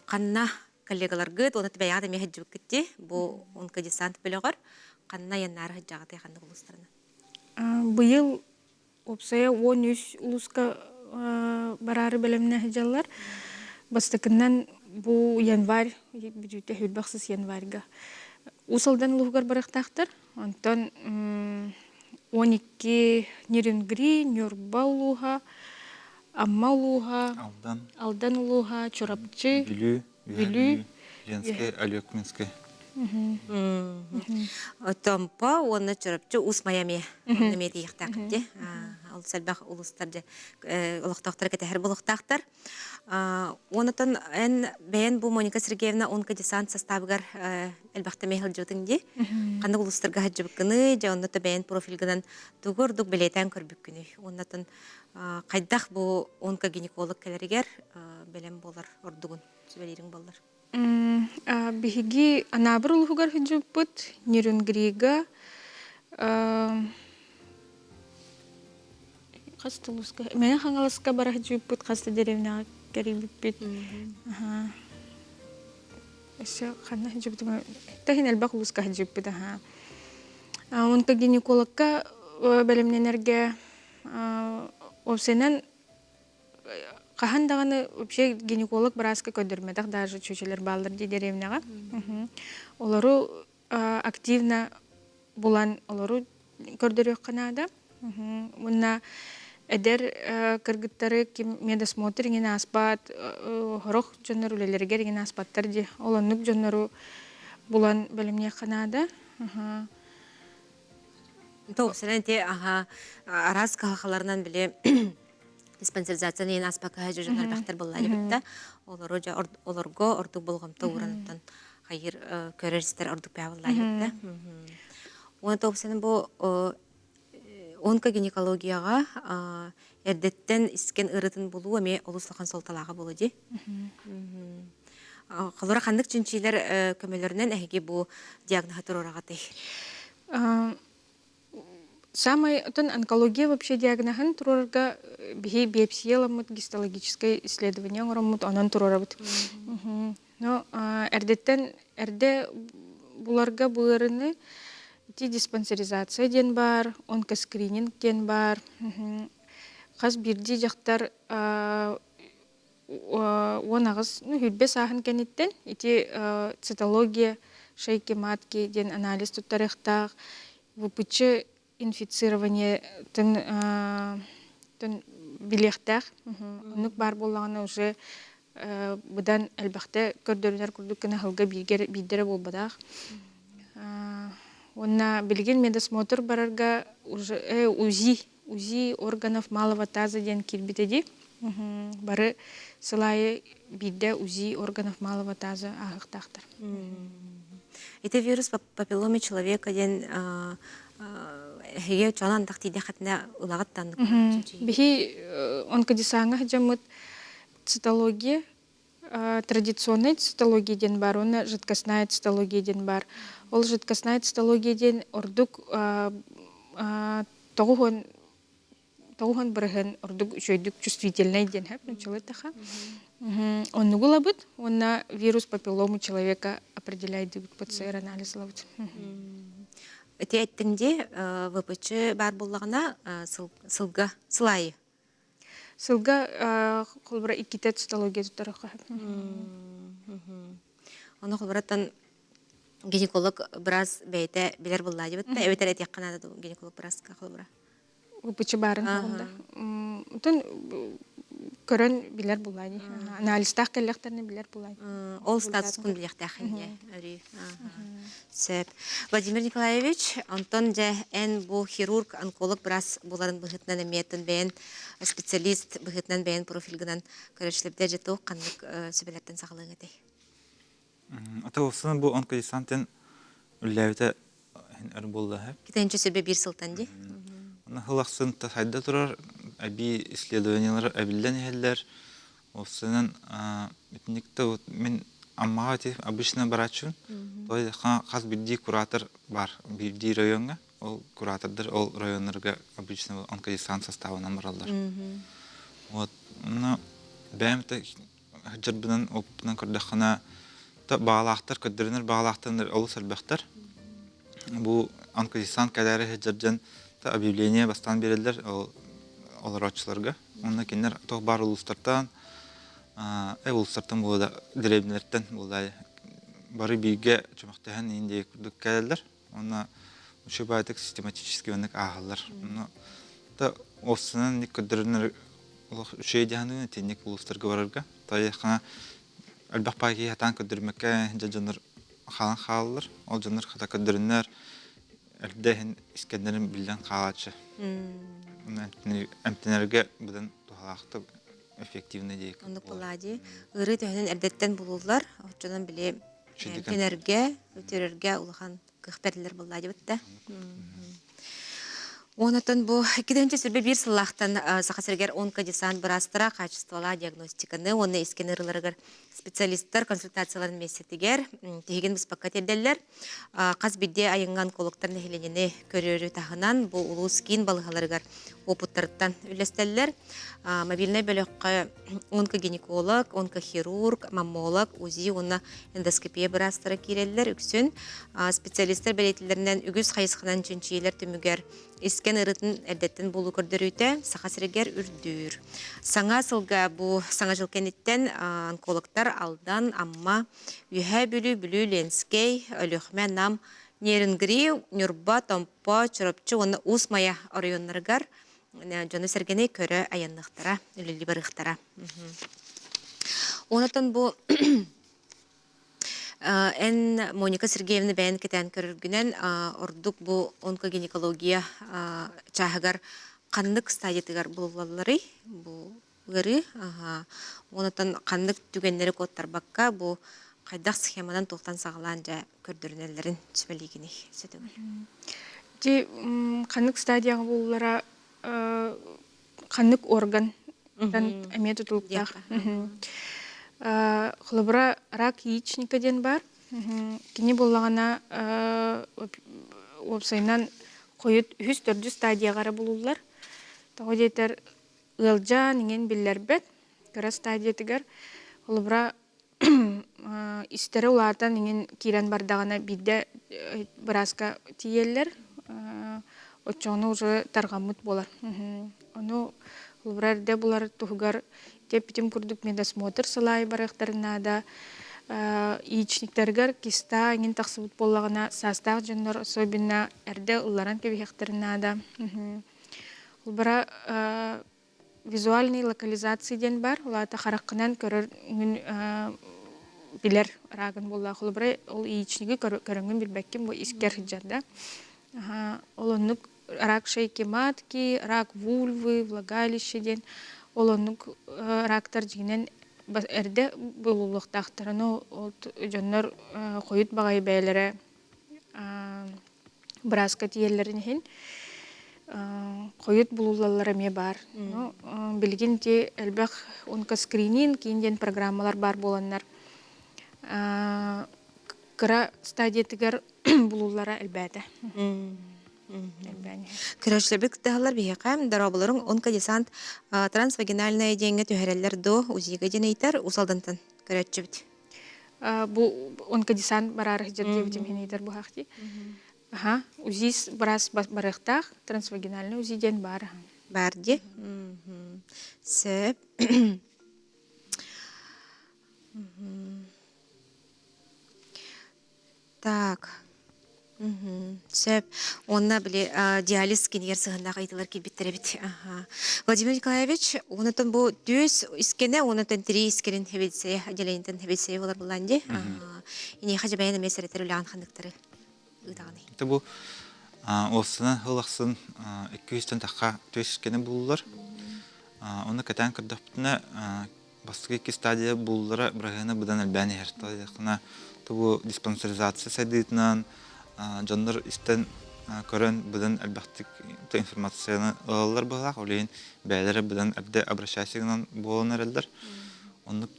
ханна коллегаларгыт уонна бэйэҕит эмиэ сылдьыбыккыт дии бу онкодесант бөлөҕөр ханна айаннаары сылдьаҕытый ханнык улуустарынан Быйыл уопсайа 13 улууска бараары бэлэмнэ сылдьаллар. Бастакынан бу январь бүтүүтэ хүрбэх сыс январьга Уус Алдан улууһугар барыахтаахтар. Онтон 12 Нерюнгри, Ньурба улууһа, Амма улууһа, Алдан, Алдан улууһа, Чурапчы, Бүлүү, Бүлүү, Ленскэй, Алекминскэй. Томпо уонна Чурапчы Уус Майами онно эмиэ тиийиэхтээххит дии. Ол элбэх улуустар дьэ олохтоохтор кэтэһэр буолуохтаахтар. Онотон эн бэйэн бу Моника Сергеевна онкодесант састаабыгар элбэхтэ эмиэ сылдьыбытыҥ дии. Ханнык улуустарга сылдьыбыккыный, дьэ онно бэйэн профильгынан тугу ордук бэлиэтээн көрбүккүнүй? Оннотон хайдах бу онкогинеколог кэлэригэр бэлэм буолар ордугун сүбэлиириҥ буоллар? Биһиги Анаабыр улууһугар сылдьыбыппыт, Нерюнгрига, хас да улууска, Мэҥэ Хаҥаласка бара сылдьыбыппыт, хас да дэриэбинэҕэ кэрийбиппит. Өссө ханна сылдьыбытым, тэһин элбэх улууска сылдьыбыппыт аһаа. Онкогинекологка бэлэмнэнэргэ Уопсайынан хаһан даҕаны вообще гинеколог бырааска көрдөрмөтөх даже чүөчэлэр бааллар дии дэриэбинэҕэ. Олору активно булан олору көрдөрүөххэ наада. Уонна эдэр кыргыттары ким медосмотр иҥин ааспат, сорох дьоннор үлэлэригэр иҥин ааспаттар дии. Ол оннук дьоннору булан бэлэмниэххэ наада. Тоопсанан ити аха араас кыһалҕаларынан били диспансеризацияны иһин ааспакка дьон элбэхтэр буолла дебитта. Олору дьэ олорго ордук болҕомто уураныттан хайыр көрөр истэр ордук бää буолла дебитта. Уонна тоопсанан бу онкогинекологияҕа Эрдэттэн искэн ыарыытын булуу эмиэ олус улахан суолталааҕа буолуо дии. Холобура ханнык чинчиилэр көмөлөрүнэн эһиги бу диагноһы туруораҕытый? Самай отон онкология вообще диагноһын туруорарга биһи биопсия ыламмыт гистологическое исследование оҥороммут онон туруорабыт. Но эрдэттэн эрдэ буларга бу ыарыыны ити диспансеризация диэн баар, онкоскрининг диэн баар. Хас биирдии дьахтар 18 ну 20 сааһын кэнниттэн ити цитология шейки матки диэн анализ туттарыахтаах ВПЧ инфицирование тын билиэхтээх оннук баар буоллаҕына уже быдан элбэхтэ көрдөрүнэр курдук гына сылга биирдэрэ буолбатах уонна билигин медосмотр барарга уже УЗИ УЗИ органов малого таза диэн киирбитэ дии. Бары сыл аайы биирдэ УЗИ органов малого таза ааһыахтаахтар. Ити вирус папиллома человека диэн эһиги чонон антах тиийдэххитинэ ылаҕыт таннык. Биһи онкодесаҥҥа сылдьаммыт цитология традиционная цитология диэн баар уонна жидкостная цитология диэн баар. Ол жидкостная цитология диэн ордук 90 бырыһын ордук үчүгэйдик чувствительный диэн хэп нуччалыы Оннугу ылабыт уонна вирус папиллому человека определяйдыбыт ПЦР анализ ылабыт. Ити эттиҥ дии ВПЧ баар буоллаҕына сылга сыл аайы Сылга холобура иккитэ цитология туттарыахха сөп. Ону холобураттан гинеколог быраас бэйэтэ билэр буоллаа дебит да эбэтэр этиэххэ наада дуу гинеколог бырааска холобура. ВПЧ баарын хоһунда. Отон көрөн билэр буллаа дии. Анализтаах кэллэхтэринэ билэр буллаа. Ол статускун билиэхтээхин дии өрүү. Сөп. Владимир Николаевич, онтон дьэ эн бу хирург, онколог быраас буоларын быһыытынан эмиэтин бэйэн специалист быһыытынан бэйэн профильгынан көрөчлэбдэ дьэ туох ханнык сүбэлэртэн саҕалыаҥ этэй? Ата бу онкодесантын үллээбитэ өр буолла. Китенче сүбэ биир сылтан дии. Оны хылахсын сайда турар, эби исследованиялар эбиллэн иһэллэр. Осынан итинникте вот мин Аммаҕа ити обычно барааччыбын. Той хас биирдии куратор бар биирдии райоҥҥа. Ол куратордар ол районнарга обычно онкодесант составынан бараллар. Вот онно бэйэм сылдьарбынан опытынан көрдөххүнэ баҕалаахтар көрдөрүнэр баҕалаахтар олус элбэхтэр. Бу онкодесант кэлээри сылдьар дьон объявление бастаан биэрэллэр ол олорооччуларга. Онно кинилэр туох баар улуустартан улуустартан буолла да дэриэбинэлэртэн буолла бары бииргэ чөмөхтөһөн иин диэки курдук кэлэллэр. Уонна учебаатык систематически оннук ааһаллар. Онно да уопсайынан инник көрдөрөнөр олох үчүгэй дьаһаныы итинник улуустарга барарга. Тайаххана элбэх паа киһи хатаан көрдөрүмэккэ дьэ дьоннор хаалан хаалаллар. Ол дьоннор хата көрдөрүннэр эрдэ иһин искэннэрин биллэн хаалааччы. Эмтэнэргэ быдан туһалаахтык эффективный диэки. Оннук буолаа дии. Ыарыы төһөнөн эрдэттэн булуллар, оччонон били эмтэнэргэ, үтүөрэргэ улахан кыах бэриллэр буоллаа дебит да. Онотон бу 2021 сыллаахтан Саха сиригэр онкодесант быраастара качестволаах диагностиканы уонна искэн ыарыыларыгар специалисттар консультацияларын миэстэтигэр тиһигин быспакка тиэрдэллэр. Хас биирдии айыҥҥа онкологтар нэһилиэнньэни көрөрү таһынан бу улуус киин балыыһаларыгар уопуттарыттан үллэстэллэр. Мобильнай бөлөххө онкогинеколог, онкохирург, маммолог, УЗИ уонна эндоскопия быраастара киирэллэр. Үксүн специалистар бэлиэтилэринэн үгүс хайысханан чинчийиилэр түмүгэр искэн ыарыытын эрдэттэн булуу көрдөрүүтэ Саха сиригэр үрдүүр. Саҥа сылга бу саҥа жыл кэнниттэн онкологтар Алдан, Амма, Үөһээ Бүлүү, Бүлүү, Ленскэй, Өлүөхүмэ, Нам, Нерюнгри, Ньурба, Томпо, Чурапчы уонна Уус Майа оройуоннарыгар дьону-сэргэни көрө айанныахтара, үлэлии барыахтара. Онотон бу эн Моника Сергеевна бэйэн кэтээн көрөргүнэн ордук бу онкогинекология чааһыгар ханнык стадиятыгар булуллалларый бу ыарыы онотон ханнык түгэннэри куоттарбакка бу хайдах схеманан туохтан саҕалаан дьэ көрдөрүнэллэрин сүбэлиигиний сөтөгүл Ити ханнык стадияҕа булуллара. ханнык орган эмиэ тутулуктаах. Холобура, рак яичника диэн баар. Кини буоллаҕына уопсайынан хойут үһүс төрдүс стадияҕа эрэ булуллар. Тоҕо диэтэр ыалдьан иҥин биллэрбэт кыра стадиятыгар холобура истэрэ улаатан иҥин киирэн бардаҕына биирдэ бырааска тиийэллэр оччоҕуна уже тарҕаммыт буолар ону холобура эрдэ булар туһугар эппитим курдук медосмотр сылаайы барыахтарын наада яичниктарыгар киста иҥин тахсыбыт буоллаҕына саастаах дьоннор особенно эрдэ ылларан кэбиһиэхтэрин наада Холобура визуальный локализация диэн баар. Ол аата хараххынан көрөр билэр рагын буоллаах. Холобура, ол яичниги көрөҥҥүн билбэккин бу искэр сылдьар да. Ол оннук рак шейки матки, рак вульвы, влагалище диэн ол оннук рактар дьиҥинэн эрдэ булуллуохтаахтар. Ону ол дьоннор хойут баҕайы бэйэлэрэ бырааска тиийэллэрин иһин хойут булуллаллара эмиэ баар. Ну, билигин ити элбэх онкоскрининг киин диэн программалар баар буоланнар кыра стадиятыгар булуллара элбээтэ. Көрөөччүлэрбит кыттыһаллар биһиэхэ дорооболоруҥ онкодесант трансвагинальная диэҥҥэ түһэрэллэр дуо УЗИга диэн ыйытар Уус Алдантан көрөөччүбүт. Бу онкодесант бараары сылдьар диэбитим иһин ыйытар буһаахтыы. Аха, УЗИ быраас барыахтаах, трансвагинальный УЗИ диэн баар. Баар дии. Сөп. Так. Сөп. Уонна били диализ кинигэр сыһыннаах ыйытылар киирбиттэр эбит. Владимир Николаевич, онотон бу түс искене, онотон тири искенин хэбилсэйэ, отделениетын хэбилсэйэ болар буллан ди. Инеха жабайан эмиэ сэрэтэр үлэҕин ханныктары ыытаҕыный? Это бу уопсанан сыл ахсын 200-тэн тахха түс искене булулар. Оны кэтээн көрдөхпүтүнэ Бастакы икки стадия буллара быраһыана быдан элбээн иһэр. Тайахына бу диспансеризация сайдыытынан дьоннор истэн көрөн быдан элбэхтик информацияны ылаллар быһалаах. Ол иһин бэйэлэрэ быдан эрдэ обращайся гынан буолан эрэллэр. Оннук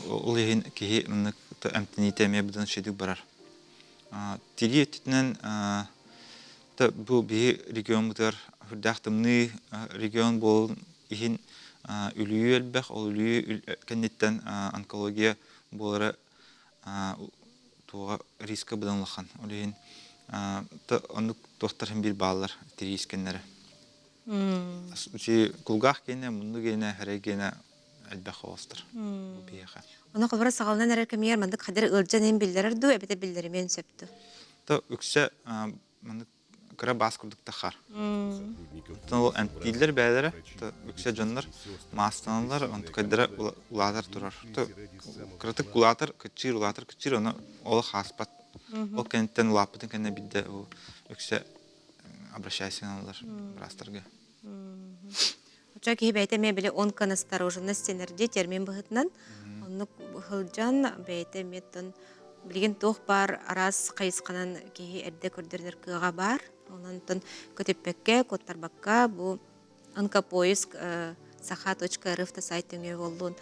ол иһин киһи маннык эмтэниитэ эмиэ быдан үчүгэйдик барар. Тирии өттүнэн бу биһи региоммутугар үрдээх тымныы регион буолун иһин үлүйүү элбэх, ол үлүйүү кэнниттэн онкология буолара туоҕа риска быдан улахан. Ол иһин оннук туохтар иһин биир бааллар тирии искэннэрэ. Үчүгэй кулгаах гиэнэ, мунну гиэнэ, хэрэй гиэнэ элбэх оҕустар бу биһиэхэ. Ону холобура саҕаланан эрэр кэмигэр маннык хадыр ыалдьан иһин биллэрэр дуу, эбэтэр биллэримиэн сөп дуу? То үксэ маннык кыра баас курдук тахар. Оттон ол эмтииллэр бэйэлэрэ, үксэ дьоннор маастаналлар, онтукайдара улаатар турар. Кыратык улаатар, кыччыыр, улаатар, кыччыыр, ону олох ааспат. Ол кэнниттэн улааппытын кэннэ биирдэ үксэ обращайся гыналлар быраастарга. Оччо киһи бэйэтэ эмиэ били онконастороженность диэнэрдии термин быһыытынан оннук сылдьан бэйэтэ эмиэ оттон билигин туох баар араас хайысханан киһи эрдэ көрдөрүнэр кыаҕа баар. Онон оттон көтүппэккэ, куоттарбакка бу онкопоиск саха.рф да сайт өҥө буоллун,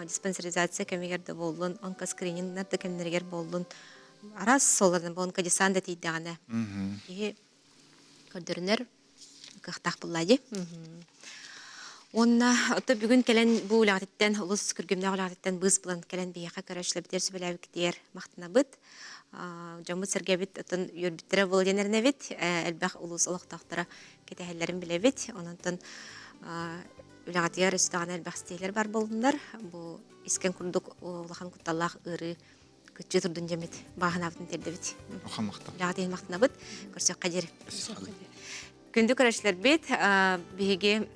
диспансеризация кэмигэр да буоллун, онкоскринингнар да кэмнэригэр буоллун араас суолларынан бу онкодесант да тиийдэҕинэ киһи көрдөрүнэр кыахтаах буолла дии. Уонна ото бүгүн кэлэн бу үлэҕититтэн олус күргүмнээх үлэҕититтэн быыс булан кэлэн биһиэхэ көрөөччүлэрбитигэр сүбэлээбиккитигэр махтанабыт. Дьоммут-сэргэбит отон үөрбүттэрэ буолуо диэн эрэнэбит. Элбэх улуус олохтоохторо кэтэһэллэрин билэбит. Онон үлэҕитигэр өссө даҕаны элбэх ситиһиилэр бар буоллуннар. Бу искэн курдук улахан кутталлаах ыарыы кыччыы турдун диэммит бааһынаабытын тиэрдэбит. Улахан махтал. Үлэҕит иһин махтанабыт. Көрсөххө диэри. Күндү көрөөччүлэрбит, биһиги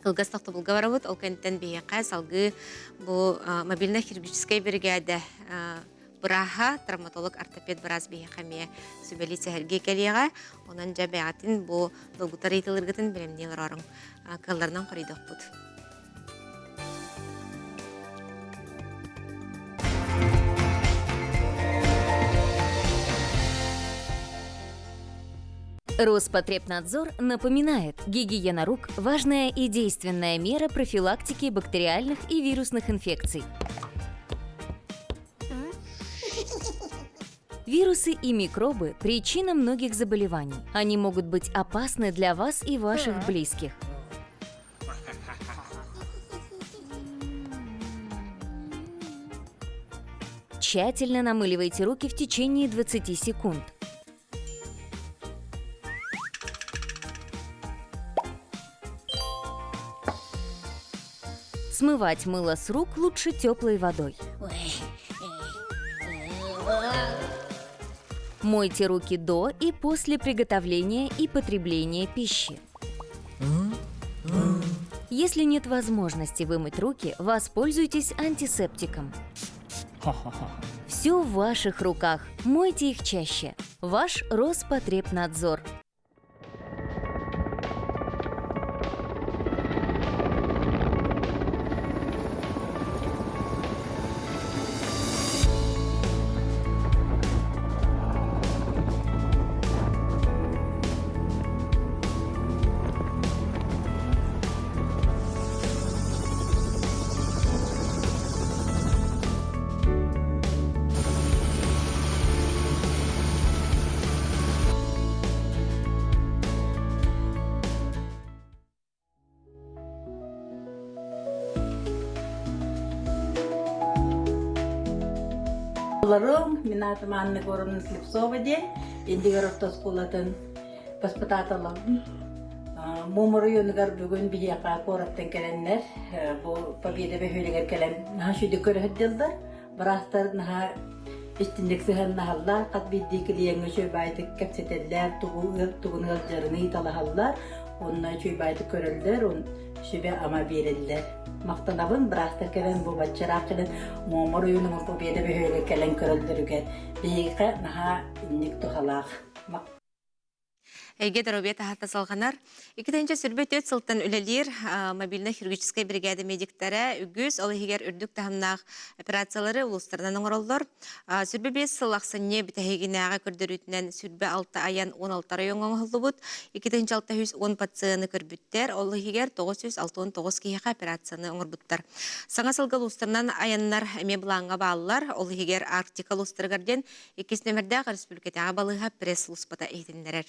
кылгас тохтобулга барабыт. Ол кэнниттэн биһиэхэ салгыы бу мобильнай хирургическай биригээдэ бырааһа, травматолог, ортопед быраас биһиэхэ эмиэ сүбэлии сэһэргии кэлиэҕэ. Онон дьэ бэйэҕитин бу долгутар ыйытыыларгытын бэлэмнии олорооруҥ. Кыалларынан хоруйдуохпут. Роспотребнадзор напоминает, гигиена рук – важная и действенная мера профилактики бактериальных и вирусных инфекций. Вирусы и микробы – причина многих заболеваний. Они могут быть опасны для вас и ваших близких. Тщательно намыливайте руки в течение 20 секунд. Смывать мыло с рук лучше теплой водой. Мойте руки до и после приготовления и потребления пищи. Если нет возможности вымыть руки, воспользуйтесь антисептиком. Все в ваших руках. Мойте их чаще. Ваш Роспотребнадзор. Олорум, мин аатым Анна Егоровна Слепцова диэн, Индигир орто оскуолатын воспитателабын. Муом оройуонугар бүгүн биһиэхэ куораттан кэлэннэр, бу Победа бөһүөлэгэр кэлэн наһаа үчүгэй көрөһүддэллэр. Быраастар наһаа истинник сыһыаннаһаллар, хас биирдии клиеҥҥэ үчүгэй баайдык кэпсэтэллэр, тугу тугун ыалдьарын ыйыталаһаллар, уонна үчүгэй баайдык көрөллөр, сүбэ-ама биэрэллэр. Махтанабын быраастар кэлэн бу баччараах кэлэн Муома оройуонугар Победа бөһүөлэгэр кэлэн көрөллөрүгэр биһиэхэ наһаа инник туһалаах. Эйгэ доруобуйа таһаарта салҕанар. 2024 сылтан үлэлиир мобильнай хирургическай бригада медиктэрэ үгүс, ол иһигэр үрдүк таһымнаах операциялары улуустарынан оҥороллор. 25 сыл ахсынньы бүтэһигинээҕи көрдөрүүтүнэн 26 айан 16 райоҥҥа оҥоһуллубут. 2610 пациены көрбүттэр, ол иһигэр 969 киһиэхэ операцияны оҥорбуттар. Саҥа сылга улуустарынан айаннар эмиэ былааҥҥа бааллар, ол иһигэр Арктика улуустарыгар диэн Иккис нөмэрдээх республикатааҕы балыыһа пресс-службата иһитиннэрэр.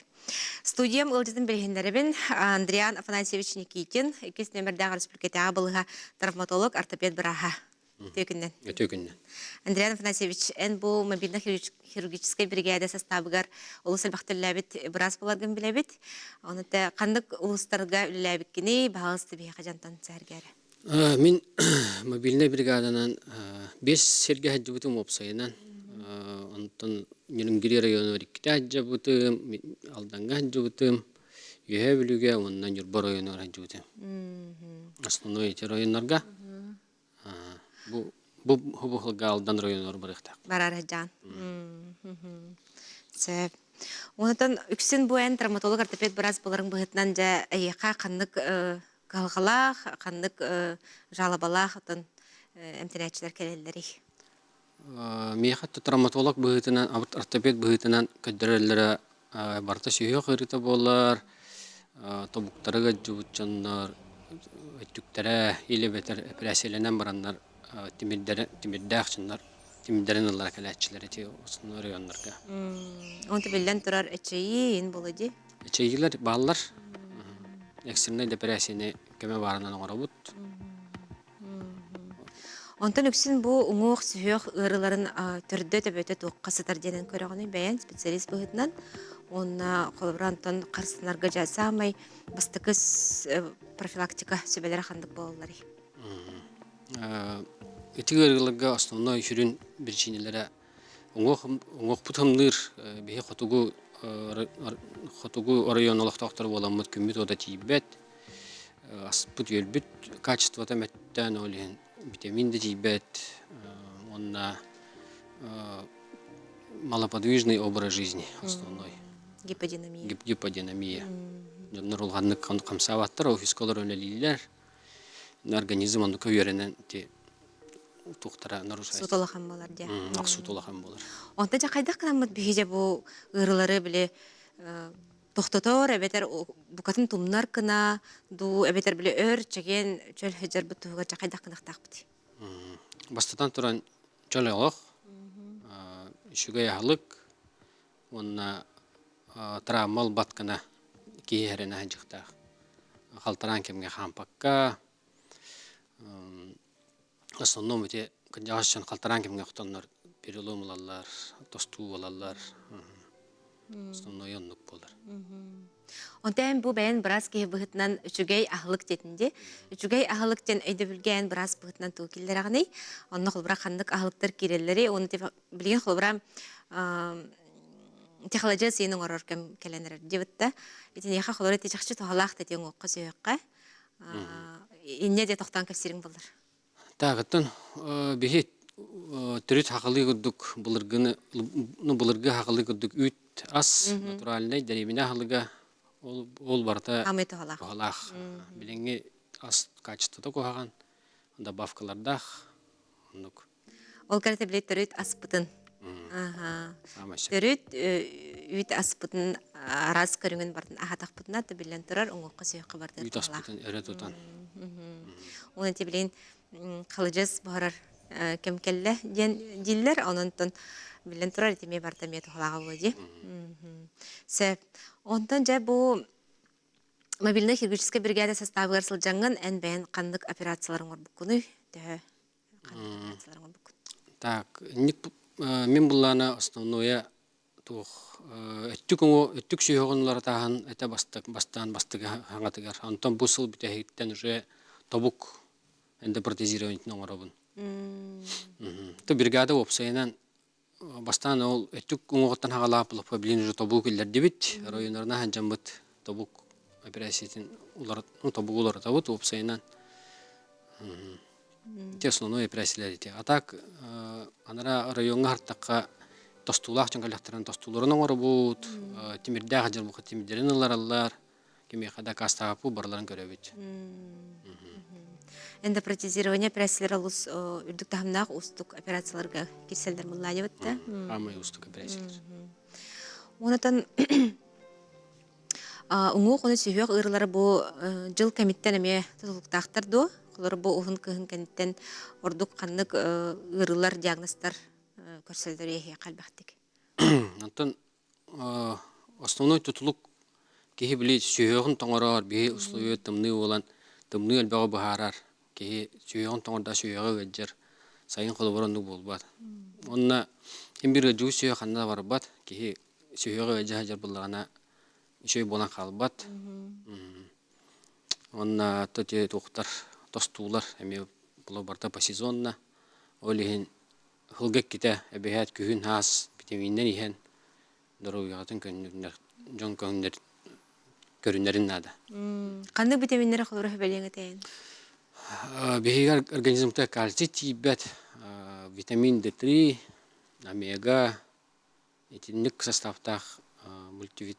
Студиям ыалдьытын билиһиннэрэбин Андриан Афанасьевич Никитин, иккис нөмэрдээх республикатааҕы балыыһа травматолог, ортопед бырааһа. Үтүө күннэн. Үтүө күннэн. Андриан Афанасьевич, эн бу мобильно хирургическай биригээдэ састаабыгар олус элбэхтэ үлэлээбит быраас буоларгын билэбит. Ону ханнык улуустарга үлэлээбиккиний, баһаалыста биһиэхэ дьонтон сэһэргээрэ. Мин мобильнай бригаданан биэс сиргэ сылдьыбытым уопсайынан. Онтон Ньирингири районугар иккитэ сылдьыбытым, Алдаҥҥа сылдьыбытым, Үөһээ Бүлүүгэ уонна Ньурба районугар сылдьыбытым. Основной эти районнарга бу бу бу Алдан районугар барыахтаах. Барар сылдьаан. Сөп. Онтон үксүн бу эн травматолог ортопед быраас буоларыҥ быһыытынан дьэ эйиэхэ ханнык кыһалҕалаах, ханнык жалобалаах отон эмтэнээччилэр кэлэллэрий? Миэхэ травматолог быһыытынан, ортопед быһыытынан көрдөрөллөрө барыта сүһүөх ыарыыта буолар, тобуктара ыалдьыбыт дьоннор өттүктэрэ или эбэтэр эпэрээссийэлэнэн бараннар тимирдэрэ тимирдээх дьоннор тимирдэрин ыллара кэлээччилэр ити основной районнарга. Онто биллэн турар эчэйии ин буолуо дии. Эчэйиилэр бааллар. Экстреннай дэпэрээссийэни көмө баарынан оҥоробут. Онтон үксүн бу уҥуох сүһүөх ыарыыларын төрдө-төбөтө туохха сытар диэнэн көрөҕүнүй бэйэҥ специалист быһыытынан уонна холобура онтон харыстанарга дьэ саамай бастакы профилактика сүбэлэрэ ханнык буолалларый? Ити ыарыыларга основной сүрүн биричиинэлэрэ Уҥуох уҥуохпут ымныыр биһи хотугу хотугу оройуон олохтоохторо буоламмыт күммүт уота тиийбэт, аспыт-үөлбүт качествота мөттөөн ол иһин витамин да тиийбэт уонна малоподвижный образ жизни основной. Гиподинамия. Гиподинамия. Дьоннор улаханнык хамсаабаттар, офиска олорон үлэлииллэр. Организм оннука үөрэнэн ити туохтара нарушается. Суут улахан буолар диye. Суут улахан буолар. Онто дьэ хайдах гынаммыт биһи дьэ бу ыарыылары били. тохтотор эбэтэр букатын тумнар гына дуу эбэтэр били өр чэгиэн чөл сылдьарбыт туһугар дьэ хайдах гыныахтаахпытый? Бастатан туран чөл олох, үчүгэй аһылык уонна травма ылбат гына киһи эрэнэ сылдьыахтаах. Халтараан кэмҥэ хаампакка, основном ити кырдьаҕас дьон халтараан кэмҥэ охтоннор перелом ылаллар, тостуу ылаллар. Основной оннук буолар. Онтон бу бэйэн быраас киһи быһыытынан үчүгэй аһылык диэтин дии. Үчүгэй аһылык диэн өйдөбүлгэ эн быраас быһыытынан тугу киллэрэҕиний? Онно холобура ханнык аһылыктар киирэллэрий? Уонна билигин холобура технология сиэн оҥорор кэм кэлэн эрэр диэбит да. Итиниэхэ холобура ити чахчы туһалаах да диэн уохха сүһүөххэ. Инньэ диэ тохтоон кэпсиириҥ буоллар. Таагыттан биһи төрүт хахалыы курдук былыргыны ну былыргы хахалыы курдук үүт ас натуральнай дэриэбинэ аһылыга ол ол барыта Амый туһалаах. туһалаах. Билиҥҥи ас качествота куһаҕан, добавкалардаах оннук. Ол кэрэтэ били төрүт аспытын. Төрүт үүт аспытын араас көрүҥүн бартын аһатахпытына биллэн турар уҥуохха сүһүөххэ бардыр Үүт аспытын өрө тутан. Уонна ити билигин халыдьас буһарар кэм кэллэ диэн дииллэр. Онон биллэн турар ити эмиэ барыта эмиэ туһалааҕа буолуо дии. Сөп. Онтон дьэ бу мобильнай хирургическай бригада составыгар сылдьаҥҥын эн бэйэн ханнык операциялар оҥорбуккунуй? Төһө Так, мин буллаана основное туох өттүк өттүк сүһүөҕүн уларытааһын этэ бастаан бастакы хаҥатыгар. Онтон бу сыл бүтэһигиттэн уже тобук эндопротезированиетын оҥоробун. То бригада уопсайынан бастаан ол өттүк уҥуоҕуттан хаҕалаах булаппа билин уже тобук киллэрдибит. Районнарынан сылдьаммыт тобук операциятын тобугу уларытабыт уопсайынан. Ити основной операциялар ити. А так анара райоҥҥа хартахха тостуулаах дьон кэллэхтэрин тостууларын оҥоробут, тимирдээх дьон тимирдэрин ыллараллар, кимиэхэ дакаастаабыппыт барыларын көрөбүт. Эндопротезирование операциялара олус үрдүк таһымнаах уустук операцияларга кирсэллэр мыллаайабыт да. Самый уустук операциялар. Онотон Уҥуох уонна сүһүөх ыарыылара бу дьыл кэмиттэн эмиэ тутулуктаахтар дуо? Холобур, бу уһун кыһын кэнниттэн ордук ханнык ыарыылар, диагнозтар көрсөллөр эһиэхэ элбэхтик? Онтон основной тутулук киһи били сүһүөҕүн тоҥорор, биһи условия тымныы буолан тымныы элбэҕи быһаарар. Киһи сүһүөҕүн тоҥордо сүһүөҕэ ыалдьар. Сайын холобур оннук буолбат. Уонна ким биир ыалдьыбыт сүһүөх ханна да барбат. Киһи сүһүөҕэ ыалдьа сылдьар буоллаҕына үчүгэй буолан хаалбат. Уонна ити туохтар тостуулар эмиэ барыта посезонно. Ол иһин сылга иккитэ эбэһээт күһүн аас витаминнэр иһэн доруобуйаҕытын көннөрүнэр дьон көҥүллэр көрүнэрин наада. Ханнык витаминнэри холоро сүбэлиэҥ этэйин? Биһиги организмтар кальций тиийбэт, витамин D3, омега, Итинник составтаах мультивит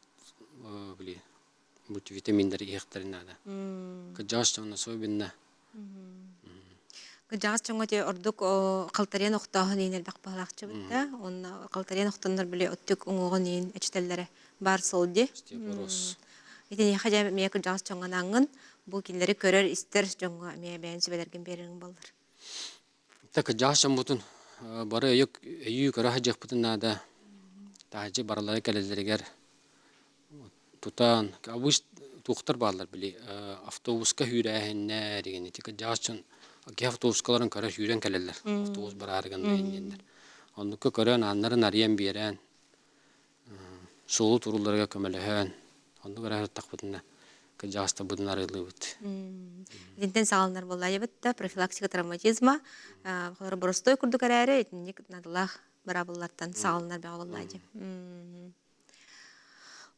били мультивитаминнары иһиэхтэрин наада. Кырдьаҕас дьоҥҥо особенно. Кырдьаҕас дьоҥҥо те ордук халтарыйан охтооһун иин элбэх баһылаахчыбыт да. Онно халтарыйан охтоннор били оттүк уҥуоҕун иин эчтэллэрэ баар суол дии. Остеопороз. Итиниэхэ дьэ эмиэ кырдьаҕас дьоҥҥо анаҥҥын бу кинилэри көрөр-истэр дьоҥҥо эмиэ бэйэн сүбэлэргин биэрэриҥ буоллар. Кырдьаҕас дьоммутун бары өйүү көрө сылдьыахпытын наада. Таһырдьа барылара кэлэллэригэр тутан, туохтар бааллар били автобуска сүүрээһиннэр игин ити кырдьаҕас дьон киһи автобускаларын көрө сүүрэн кэлэллэр. Автобус бараары гынна диэннэр. Оннукка көрөн ааннарын арыйан биэрэн суолу турууларыгар көмөлөһөн, оннук эрэ сырыттахпытына кырдьаҕастарбытын арыылыыбыт. Итинтэн саҕаланар буоллаайыбыт да профилактика травматизма холобура боростуой курдук эрээри итинник наадалаах быраабыллартан саҕаланар бөҕө буоллаа дии.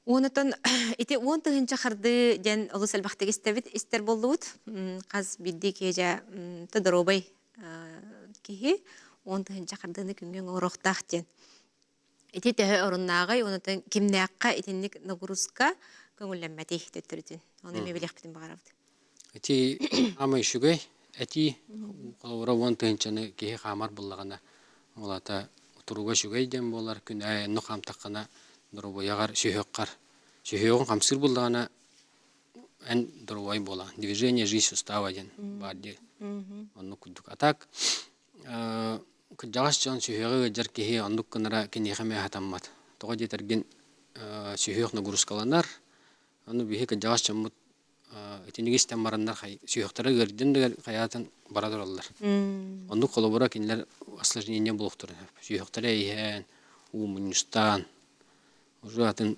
Уонутан ити 10 000 хардыы диэн олус элбэхтик истэбит истэр буоллубут. Хас биирдии киһи дьэ доруобай киһи 10 000 хардыыны күҥҥэ оҥоруохтаах диэн. Ити төһө оруннааҕый уонна кимнээххэ итинник нагрузка көҥүллэммэтий төттөрүтүн? Ону эмиэ билиэхпитин баҕарабыт. Ити аамай үчүгэй этии холобура 10 тыһыынчаны киһи хаамар буоллаҕына ол аата туруга үчүгэй диэн буолар күн аайы онно хаамтаххына доруобуйаҕар сүһүөххэр. Сүһүөҕүн хамсыыр буоллаҕына эн доруобай буолаҕын. Движение жизнь сустава диэн баар дии. Оннук курдук. А так кырдьаҕас дьон сүһүөҕү ыалдьар киһи оннук гынара киниэхэ эмиэ сатаммат. Тоҕо диэтэргин сүһүөх нагрузкаланар. Ону биһи кырдьаҕас дьоммут итинник истэн бараннар сүһүөхтэрэ ыардын да хайаатын бара тураллар. Оннук холобура кинилэр осложнение буолуохтарын сөп. Сүһүөхтэрэ иһэн, уу мунньустаан, уже атын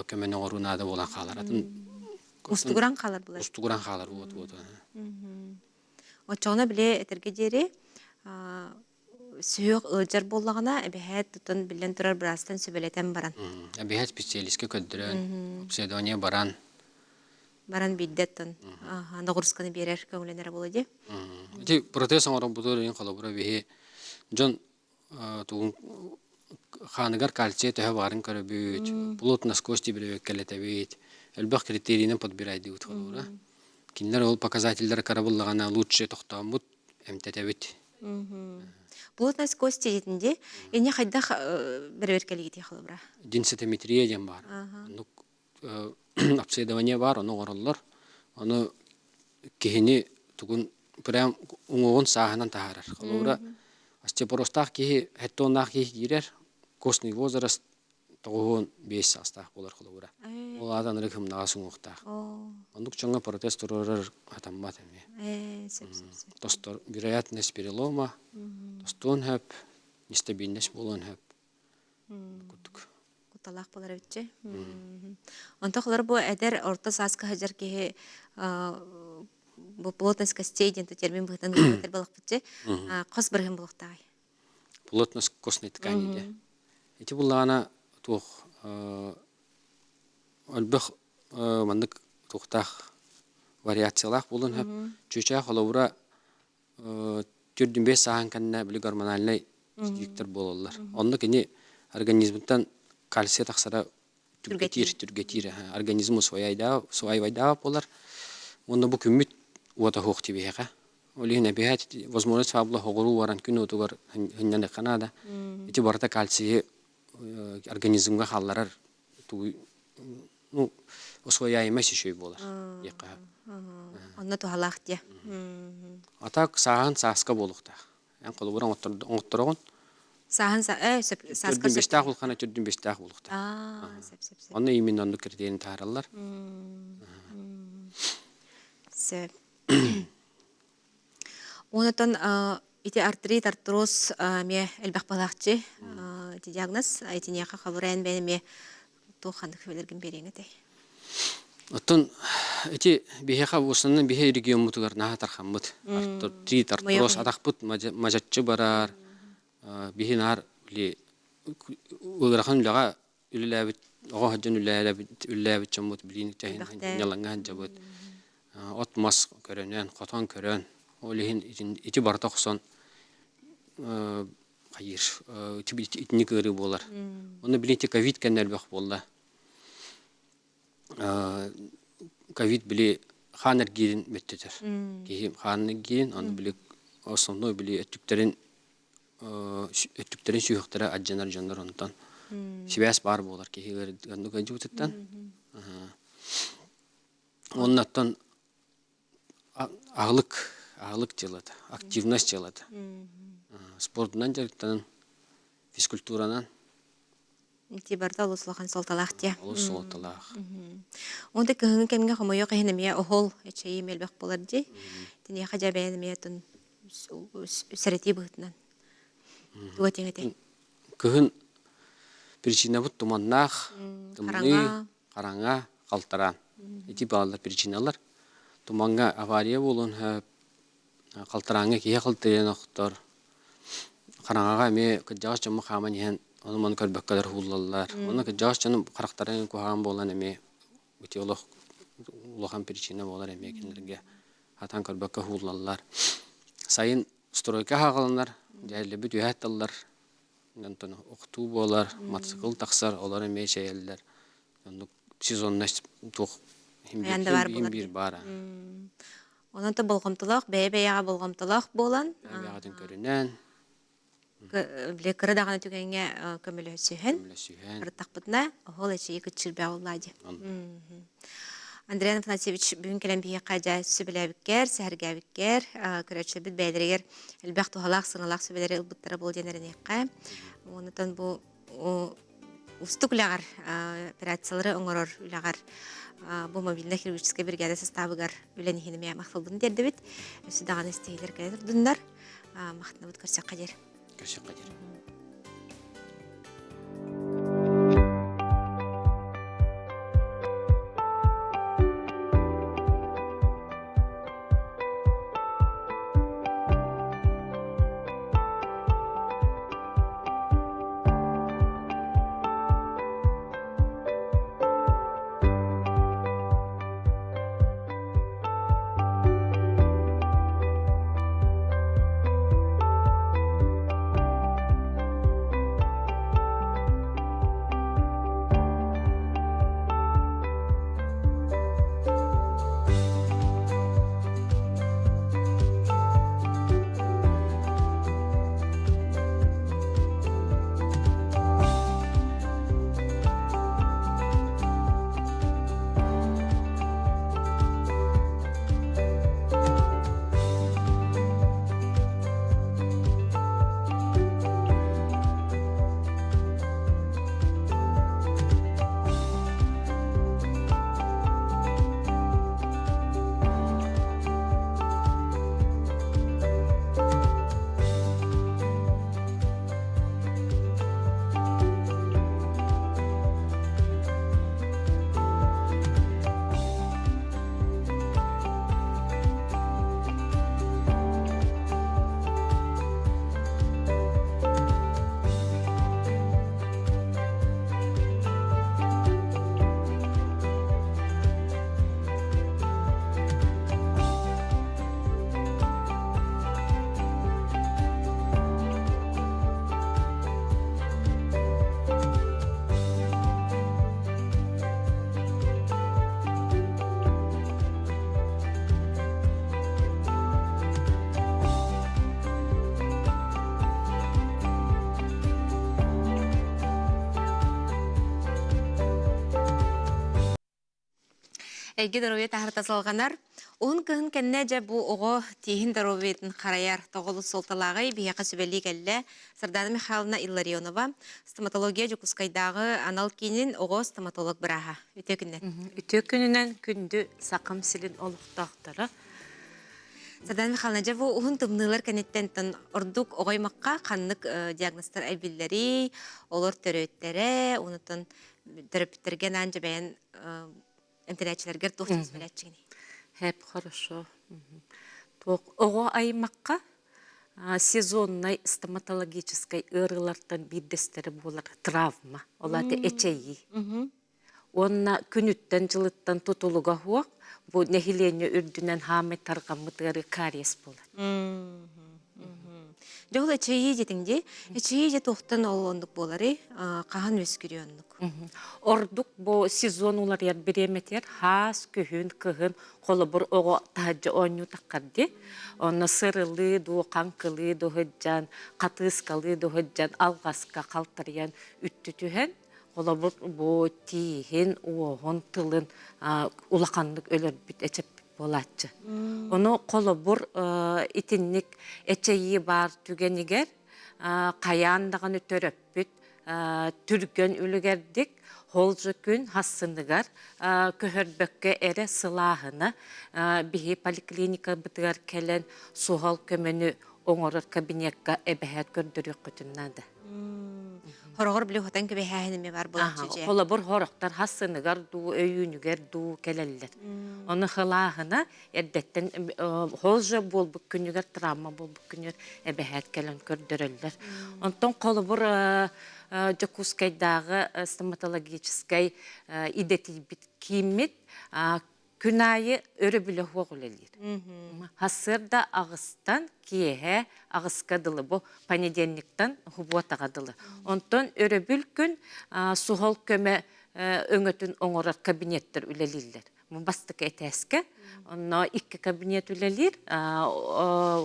көмөнү оҥоруу наада буолан хаалар. Атын Устугуран хаалар булар. Устугуран хаалар вот вот. Оччоҕуна били этэргэ диэри сүһүөх ыалдьар буоллаҕына, эбэһээт тутан биллэн турар быраастан сүбэлэтэн баран. Эбэһээт специалистка көрдөрөн, обследование баран. Баран биирдэ оттон ноҕуруусканы биэрэр көҥүлэнэрэ буолуо дии. Ити протез оҥоробутугар иһин холобура биһи дьон тугун хааныгар кальция төһө баарын көрөбүт, плотность кости бирибэккэлэтэбит, элбэх критерийинэн подбирайдыыбыт холобура. Кинилэр ол показателлэр карабыллаҕына лучше тохтооммут эмтэтэбит. Плотность кости диэтин Инне хайдах бэрэбиэркэлиигитий холобура? Денситометрия диэн баар. Оннук обследование баар, ону оҥороллор. Ону киһини тугун прям уҥуоҕун сааһынан таһаарар. Холобура, остеопорозтаах киһи, хеттоннаах киһи киирэр, костный возраст 95 саастаах буолар холобура. Ол аата анырык ымнаҕас уҥуохтаах. Оннук дьоҥҥо протез туруорар сатаммат эмиэ. Тостор вероятность перелома, тостуон сөп, нестабильность буолуон сөп. Курдук. Кутталаах буолар эбитчи. Онтон холор бу эдэр орто сааска сылдьар киһи бу плотность костей диэн термин быһыытынан ылбыттар балыкпытчы хос бырыһын булуохтааҕый? Плотность костной ткани диye. Ити буллаҕына туох элбэх маннык туохтаах вариациялаах буолуон сөп. Чүчээх холобура түрдүн бес сааһын кэннэ били гормональнай сдвигтэр буолаллар. Онно кини организмыттан кальция тахсара түргэтиир, түргэтиир организм усвояйдаах буолар. Уонна бу күммүт уота суох тибиһэҕэ. Ол иһин эбиһээт возможность фабла хоҕуруу баран күн уотугар хынньаныахха наада. Ити барыта кальцийы организмҥа хаалларар ну, усвояемость еще и буолар. Онно туһалаах диэ. А так сааһын сааска буолуохтаах. Эн холобура оҥоттороҕун. Сааһын сөп сааска Төрдүн бэстээх улхана төрдүн бэстээх буолуохтаах. Аа, сөп сөп сөп. Онно именно оннук критерийин таһаараллар. Сөп. Онотон ити артрит, артроз эмиэ элбэх балаахчы ити диагноз итиниэхэ хабырайан бэйэн эмиэ туох ханнык сүбэлэргин биэриэҥ этэй? Оттон ити биһиэхэ основном биһи региоммутугар наһаа тархаммыт. Артрит, артроз атахпыт мадьаччы барар. Биһи наар били ыарахан үлэҕэ үлэлээбит оҕо сылдьан үлэлээбит үлэлээбит дьоммут билиин ньалаҥҥа сылдьабыт. От-мас көрөнөн, хотон көрөн, ол иһин ити барыта охсон хайыыр итинник ыарыы буолар. Онно билин ити ковид кэннэ элбэх буолла. Ковид били хаан эргиирин мөттөтөр. Киһи хаан эргиирин, ону били основной били өттүктэрин өттүктэрин сүһүөхтэрэ алдьанар дьоннор онтон сибээс баар буолар киһи ыарыйдыган ыалдьыбытыттан. Уонна оттон аһылык аһылык дьыалата, активность дьыалата. Спордунан дьарыктанан, физкультуранан. Ити барыта олус улахан суолталаах дии. Олус суолталаах. Онто кыһыҥҥы кэмҥэ хомойуох иһин эмиэ оһол эчэйии элбэх буолар дии. Тиниэхэ дьэ бэйэн эмиэ отун сэрэтии быһыытынан туга этиэҥ этэй? Кыһын причинабыт туманнаах, тымныы, хараҥа, халтараан. Ити бааллар причиналар. Тумаҥҥа авария буолуон сөп, халтарааҥҥа киһи халтыйан охтор. Хараҥаҕа эмиэ кырдьаҕас дьоммут хааман иһэн ону-маны көрбөккөлөр уһууллаллар. Онно кырдьаҕас дьону харахтарын куһаҕан буолан эмиэ ити олох улахан причина буолар эмиэ кинилэргэ хатан көрбөккө уһууллаллар. Сайын стройка аһаҕаланар, дьээдилэрбит үөһэ атталлар, онтон охтуу буолар, мотоцикл тахсар, олор эмиэ эчэйэллэр. Оннук сезонность туох Хайаан да баар буолар. биир баара. Онон то болҕомтолоох, бэйэ-бэйэҕэ болҕомтолоох буолан Бэйэ-бэйэҕитин көрүнэн. Бile кыра даҕаны түгэҥҥэ көмөлөсүһэн ырыттахпытына оһол эчийи кыччыыр буоллаа дии. Андрей Афанасьевич бүгүн кэлэн биһиэхэ дьэ сүбэлээбиккэр, сэһэргээбиккэр, көрөөччүлэрбит бэйэлэригэр элбэх туһалаах, сыаналаах сүбэлэри ылбыттара буол диэн эрэниэххэ. Онтон бу устук үлэҕэр операциялары оҥорор үлэҕэр бу мобильнай хирургическай бригада састаабыгар үлэн иһин эмиэ махталбын тиэрдэбит. Өссө даҕаны истиһилэр кэлэ турдуннар. Махтанабыт көрсөххө диэр. Көрсөххө диэр. Эйгэ доруобуйа таһарта салҕанар. Уһун кыһын кэннэ дьэ бу оҕо тииһин доруобуйатын харайар тоҕолус суолталааҕый биһиэхэ сүбэлии кэллэ Сардана Михайловна Илларионова, стоматология Дьокуускайдааҕы анал киинин оҕо стоматолог бырааһа. Үтүө күнүнэн. Үтүө күнүнэн күндү Сахам сирин олохтоохторо. Сардана Михайловна, дьэ бу уһун тымныылар кэнниттэн ордук оҕо аймахха ханнык диагнозтар эбиллэрий, олор төрүөттэрэ, онутун төрөппүттэргэ анаан дьэбэйэн эмтэнээччилэргэр туох сүбэлээччигиний? Хэп хорошо. Туох оҕо аймахха сезоннай стоматологическай ыарыылартан биирдэстэрэ буолар травма, ол аата эчэйии. Уонна күнүттэн-дьылыттан тутулуга суох бу нэһилиэнньэ үрдүнэн хаамай тарҕаммыт ыарыы кариес буолар. Дьэ ол эчэйии диэтиҥ дии. Эчэйии дьэ туохтан ол оннук буоларый? Хаһан үөскүрүй оннук? Ордук бу сезон уларыйар бириэмэтигэр хаас, күһүн, кыһын холобур оҕо таһырдьа оонньуу таххар дии. Онно сырылыы дуу, хаҥкылыы дуу сылдьан, хатыыскалыы дуу сылдьан алҕаска халтарыйан үттү түһэн, холобур бу тииһин, уоһун, тылын улаханнык өлөрбүт эчэппит буолааччы. Ону холобур итинник эчэйии баар түгэнигэр хайаан даҕаны төрөппүт түргэн үлүгэрдик холдьу күн хассыныгар көһөрбөккө эрэ сылааһына биһи поликлиникабытыгар кэлэн суһал көмөнү оҥорор кабинекка эбэһээт көрдөрүөххүтүн наада. Хороҕор били хотон кэбиһээһин эмиэ бар буолчу дьэ. Холобур хорохтор хассыныгар дуу, өйүүнүгэр дуу кэлэллэр. Ону хылааһына эрдэттэн холжо буолбут күнүгэр, травма буолбут күнүгэр эбэһээт кэлэн көрдөрөллөр. Онтон холобур Дьокуускайдааҕы стоматологическай идэтийбит кииммит күн аайы өрөбүлэ суох үлэлиир. Сарсыарда аҕыстан киэһэ аҕыска дылы бу понедельниктан субуотаҕа дылы. Онтон өрөбүл күн суһал көмө өҥөтүн оҥорор кабинеттар үлэлииллэр. Бастакы этээскэ онно икки кабинет үлэлиир.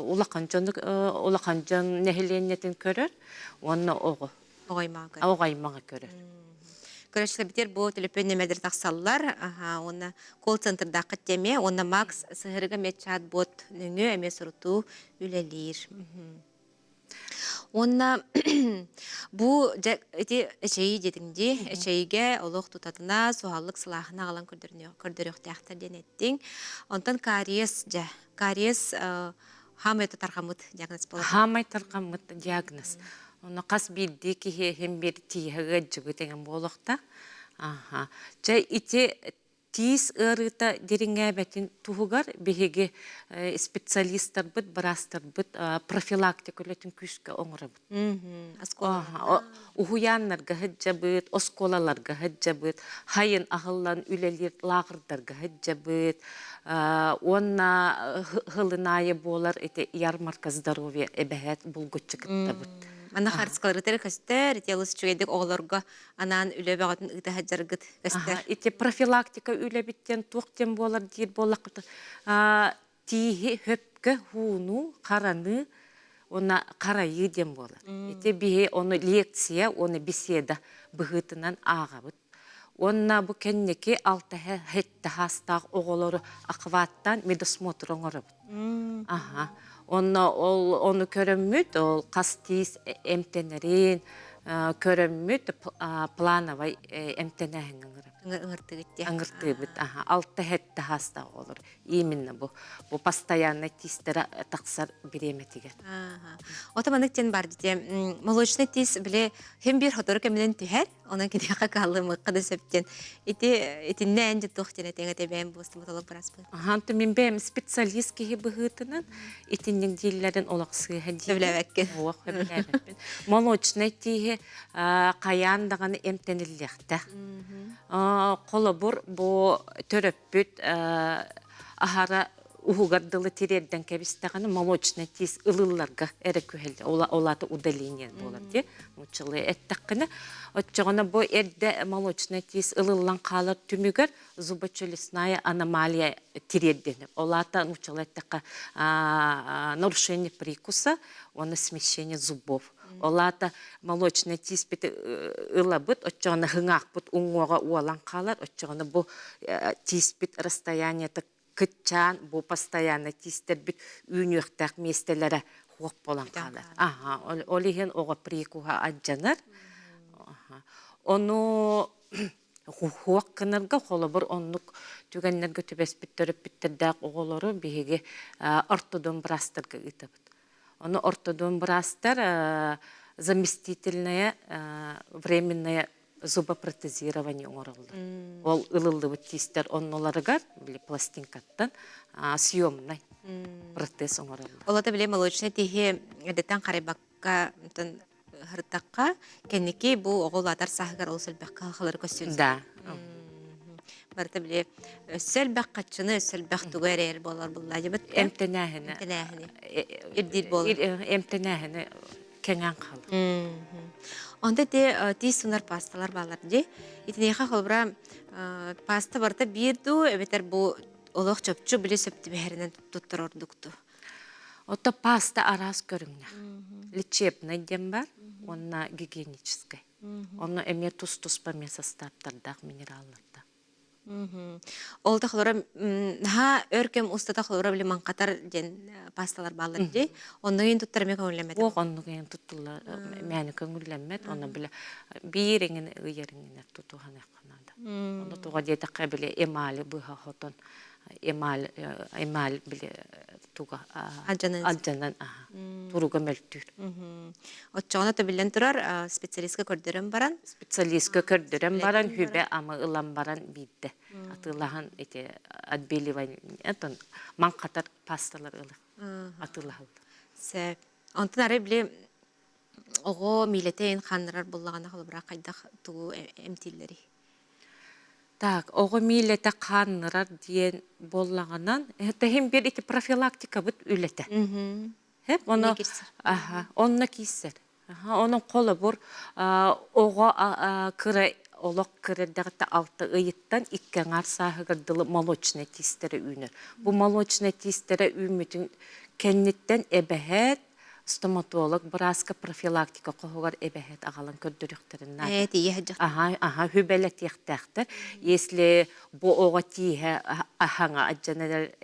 Улахан дьон улахан дьон нэһилиэнньэтин көрөр уонна оҕо. Оҕо аймаҕы көрөр. Оҕо аймаҕы көрөр. Көрөччүлэр бу төлөпүөн нөмердэр тахсаллар. Уонна колл-центрдааххыт эмиэ уонна Макс сыһырыга эмиэ чат-бот нөҥүө эмиэ сурутуу үлэлиир. Уонна бу дьэ ити эчэйии диэтиҥ дии. Эчэйиигэ олох тутатына суһаллык сылааһын аҕалан көрдөрүөхтээхтэр диэн эттиҥ. Онтон кариес дьэ кариес хаамай тарҕаммыт диагноз буолар. Хаамай тарҕаммыт диагноз. Онно хас биирдии киһи иһин биир тииһэ ыалдьыбыт эҥин буолуохтаах. Аха. Чэ ити Тиис ыарыыта дириҥээбэтин туһугар биһиги специалистарбыт, быраастарбыт профилактика үлэтин күүскэ оҥоробут. Уһуйааннарга сылдьабыт, оскуолаларга сылдьабыт, хайын аһыллан үлэлиир лааҕырдарга сылдьабыт уонна сылын аайы буолар ити ярмарка здоровья эбэһээт булгуччу кыттабыт. Манна харыскаларытары көстөр, ити олус үчүгэйдик оҕолорго анаан үлэ бөҕөтүн ыыта сылдьаргыт көстөр. Ити профилактика үлэбиттэн туох диэн буолар диир буоллахпыт тииһи хөпкө хууну хараны уонна харайыы диэн буолар. Ити биһи ону лекция уонна беседа быһыытынан ааҕабыт. Уонна бу кэнники алтаһа хетте хаастаах оҕолору охваттаан медосмотр оҥоробут. Аха. Онно ол ону көрөммүт, ол хас тиис эмтэнэрин көрөммүт плановай эмтэнээһиҥҥэ ыҥырабыт. Ыҥыртыгыт дии. Ыҥыртыыбыт. Аха. Алта хетте хаастаах оҕолор именно бу бу постоянно тиистэрэ тахсар бириэмэтигэр. Ото маннык диэн бар дии. Молочный тиис били хем биир сотору кэминэн түһэр, Онон киниэхэ кааллымыахха да сөп диэн. Ити итиннэ эн дьэ туох диэн этиэҥ этэ бэйэм бу стоматолог быраспын. Аһаан мин бэйэм специалист киһи быһыытынан итинник дииллэрин олох сыыһа диибин. Сөбүлээбэккин. Олох сөбүлээбэппин. Молочнай тииһи хайаан даҕаны эмтэниллиэхтээх. Холобур, бу төрөппүт аһара уһугар дылы тириэрдэн кэбистэҕинэ молочный тиис ылылларга эрэ күһэллэр ол аата удаление буолар дии нууччалыы эттэххинэ оччоҕуна бу эрдэ молочный тиис ылыллан хаалар түмүгэр зубочелюстная аномалия тириэрдэнэр ол аата нууччалыы эттэххэ нарушение прикуса уонна смещение зубов ол аата молочный тииспити ылабыт оччоҕуна хыҥаахпыт уҥуоҕа уолан хаалар оччоҕуна бу тииспит расстояниета кыччаан бу постоянно тиистэрбит үүнүөхтээх миэстэлэрэ хуох буолан хаалар. Аха, ол иһин оҕо прикуһа алдьанар. Ону хуох гынарга холобур оннук түгэннэргэ түбэспит төрөппүттэрдээх оҕолору биһиги ортодон быраастарга ыытабыт. Ону ортодон быраастар заместительное временное зубопротезирование оҥороллор. Ол ылыллыбыт тиистэр оннуларыгар били пластинкаттан съемнай протез оҥороллор. Ол это били молочный тиһи эдеттен харайбакка һыртахха кэнники бу оҕо улаатар сааһыгар олус элбэх кыһалҕалары көрсүөн Да. Барыта били өссө элбэх хаччыны, өссө элбэх тугу эрэйэр буолар булла дебит. Эмтэнээһини. Эмтэнээһини. Ирдиир буолар. Эмтэнээһини кэҥээн хаалар. Онто ити тиис сунар пасталар баалар дии. Итиниэхэ холобура паста барыта биир дуу эбэтэр бу олох чопчу били сөп түбэһэринэн туттар ордук дуу? Ото паста араас көрүҥнээх. Лечебный диэн бар уонна гигиеническай. Онно эмиэ тус-туспа эмиэ састааптардаах минераллардаах. Ол да холобура наһаа өр кэм устата холобура били маҥхатар диэн пасталар бааллар дии. Онно иин туттар эмиэ көҥүллэммэт. Уох оннук иин туттуллар мээнэ көҥүллэммэт. Онно били биир эҥин ыйар эҥинэ тутуһаныахха наада. Онно тоҕо диэтэххэ били эмали быһа хотон эмаль эмаль били туга алдьанан туруга мөлтүүр. Оччоҕуна төбүллэн турар специалистка көрдөрөн баран специалистка көрдөрөн баран хүбэ ама ылан баран биирдэ атыылаһан ити отбеливание маҥхатар пасталар ылы атыылаһаллар. Сөп. Онтон арай били оҕо миилэтэ ханнарар буллаҕына холобура хайдах тугу эмтииллэрий? Так, оҕо миилэтэ хааннырар диэн буоллаҕынан, тэһин биир ити профилактикабыт үлэтэ. Хэп, ону аха, онно киирсэр. Аха, онон холобур оҕо кыра олох кыра эрдэҕиттэн 6 ыйыттан икки аҥаар сааһыгар дылы молочнай тиистэрэ үүнэр. Бу молочнай тиистэрэ үүммүтүн кэнниттэн эбэһээт стоматолог бырааска профилактика хоһугар эбэһээт аҕалан көрдөрүөхтэрин наада. Ээ, тиийэ сылдьах. Аха, аха, сүбэлэтиэхтээхтэр. Если бу оҕо тииһэ аһаҥа адьан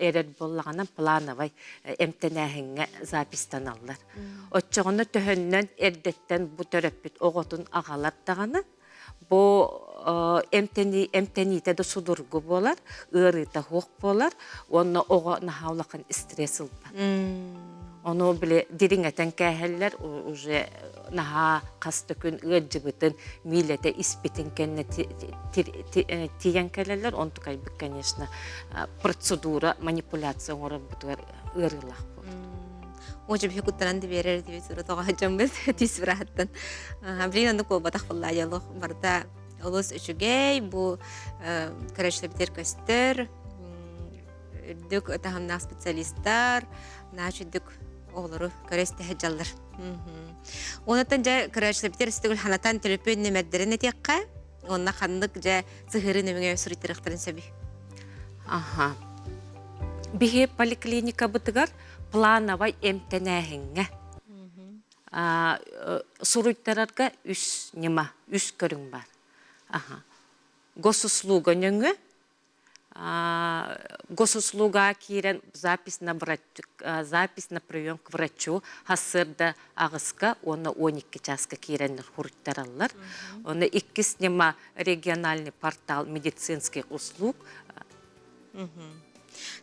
эрэр буоллаҕына плановай эмтэнээһиҥҥэ запистаналлар. Оччоҕуна төһөннөн эрдэттэн бу төрөппүт оҕотун аҕалар даҕаны бу эмтэнии эмтэниитэ да судургу буолар, ыарыыта суох буолар уонна оҕо наһаа улахан стресс ылбат. Ону били дириҥэтэн кээһэллэр уже наһаа хас да күн ыалдьыбытын, миилэтэ испитин кэннэ тиийэн кэлэллэр. Онтукайбыт, конечно, процедура манипуляция оҥорорбутугар ыарыылаах буолар. Уоча биһи куттанан да биэрэр этибит сура тоҕо дьоммут тис бырааттан. Блин, оннук буолбатах буолла дьолох барыта олус үчүгэй бу көрөөччүлэрбитигэр көстөр үрдүк таһымнаах специалистар наһаа үчүгдүк оҕолору көрө истэ сылдьаллар. Онтон дьэ көрөөччүлэрбитигэр өстөгүл ханатан төлөпүөн нөмэрдэрин этиэххэ уонна ханнык дьэ сыһыары нөмүҥэ суруйтарыахтарын сөбүй? Аха. Биһи поликлиникабытыгар плановай эмтэнээһиҥҥэ суруйтарарга үс ньыма, үс көрүҥ бар. Аха. Госуслуга нөҥүө госуслуга киирэн запись на запись на прием к врачу сарсыарда аҕыска уонна 12 чааска киирэннэр хуруйтараллар. Онно иккис ньыма региональный портал медицинских услуг.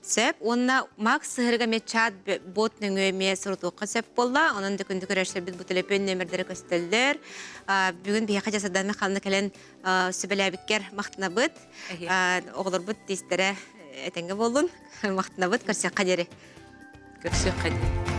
Сөп. Уонна Макс сыһырыга эмиэ чат бот нөҥүө эмиэ сурутуохха сөп буолла. Онон да күндү көрөөччүлэрбит бу төлөпүөн нөмердэрэ көстөллөр. Бүгүн биһиэхэ дьасардан Михайловна кэлэн сүбэлээбиккэр махтанабыт. Оҕолорбут тиистэрэ этэҥҥэ буоллун. Махтанабыт. Көрсүөххэ диэри. Көрсүөххэ диэри.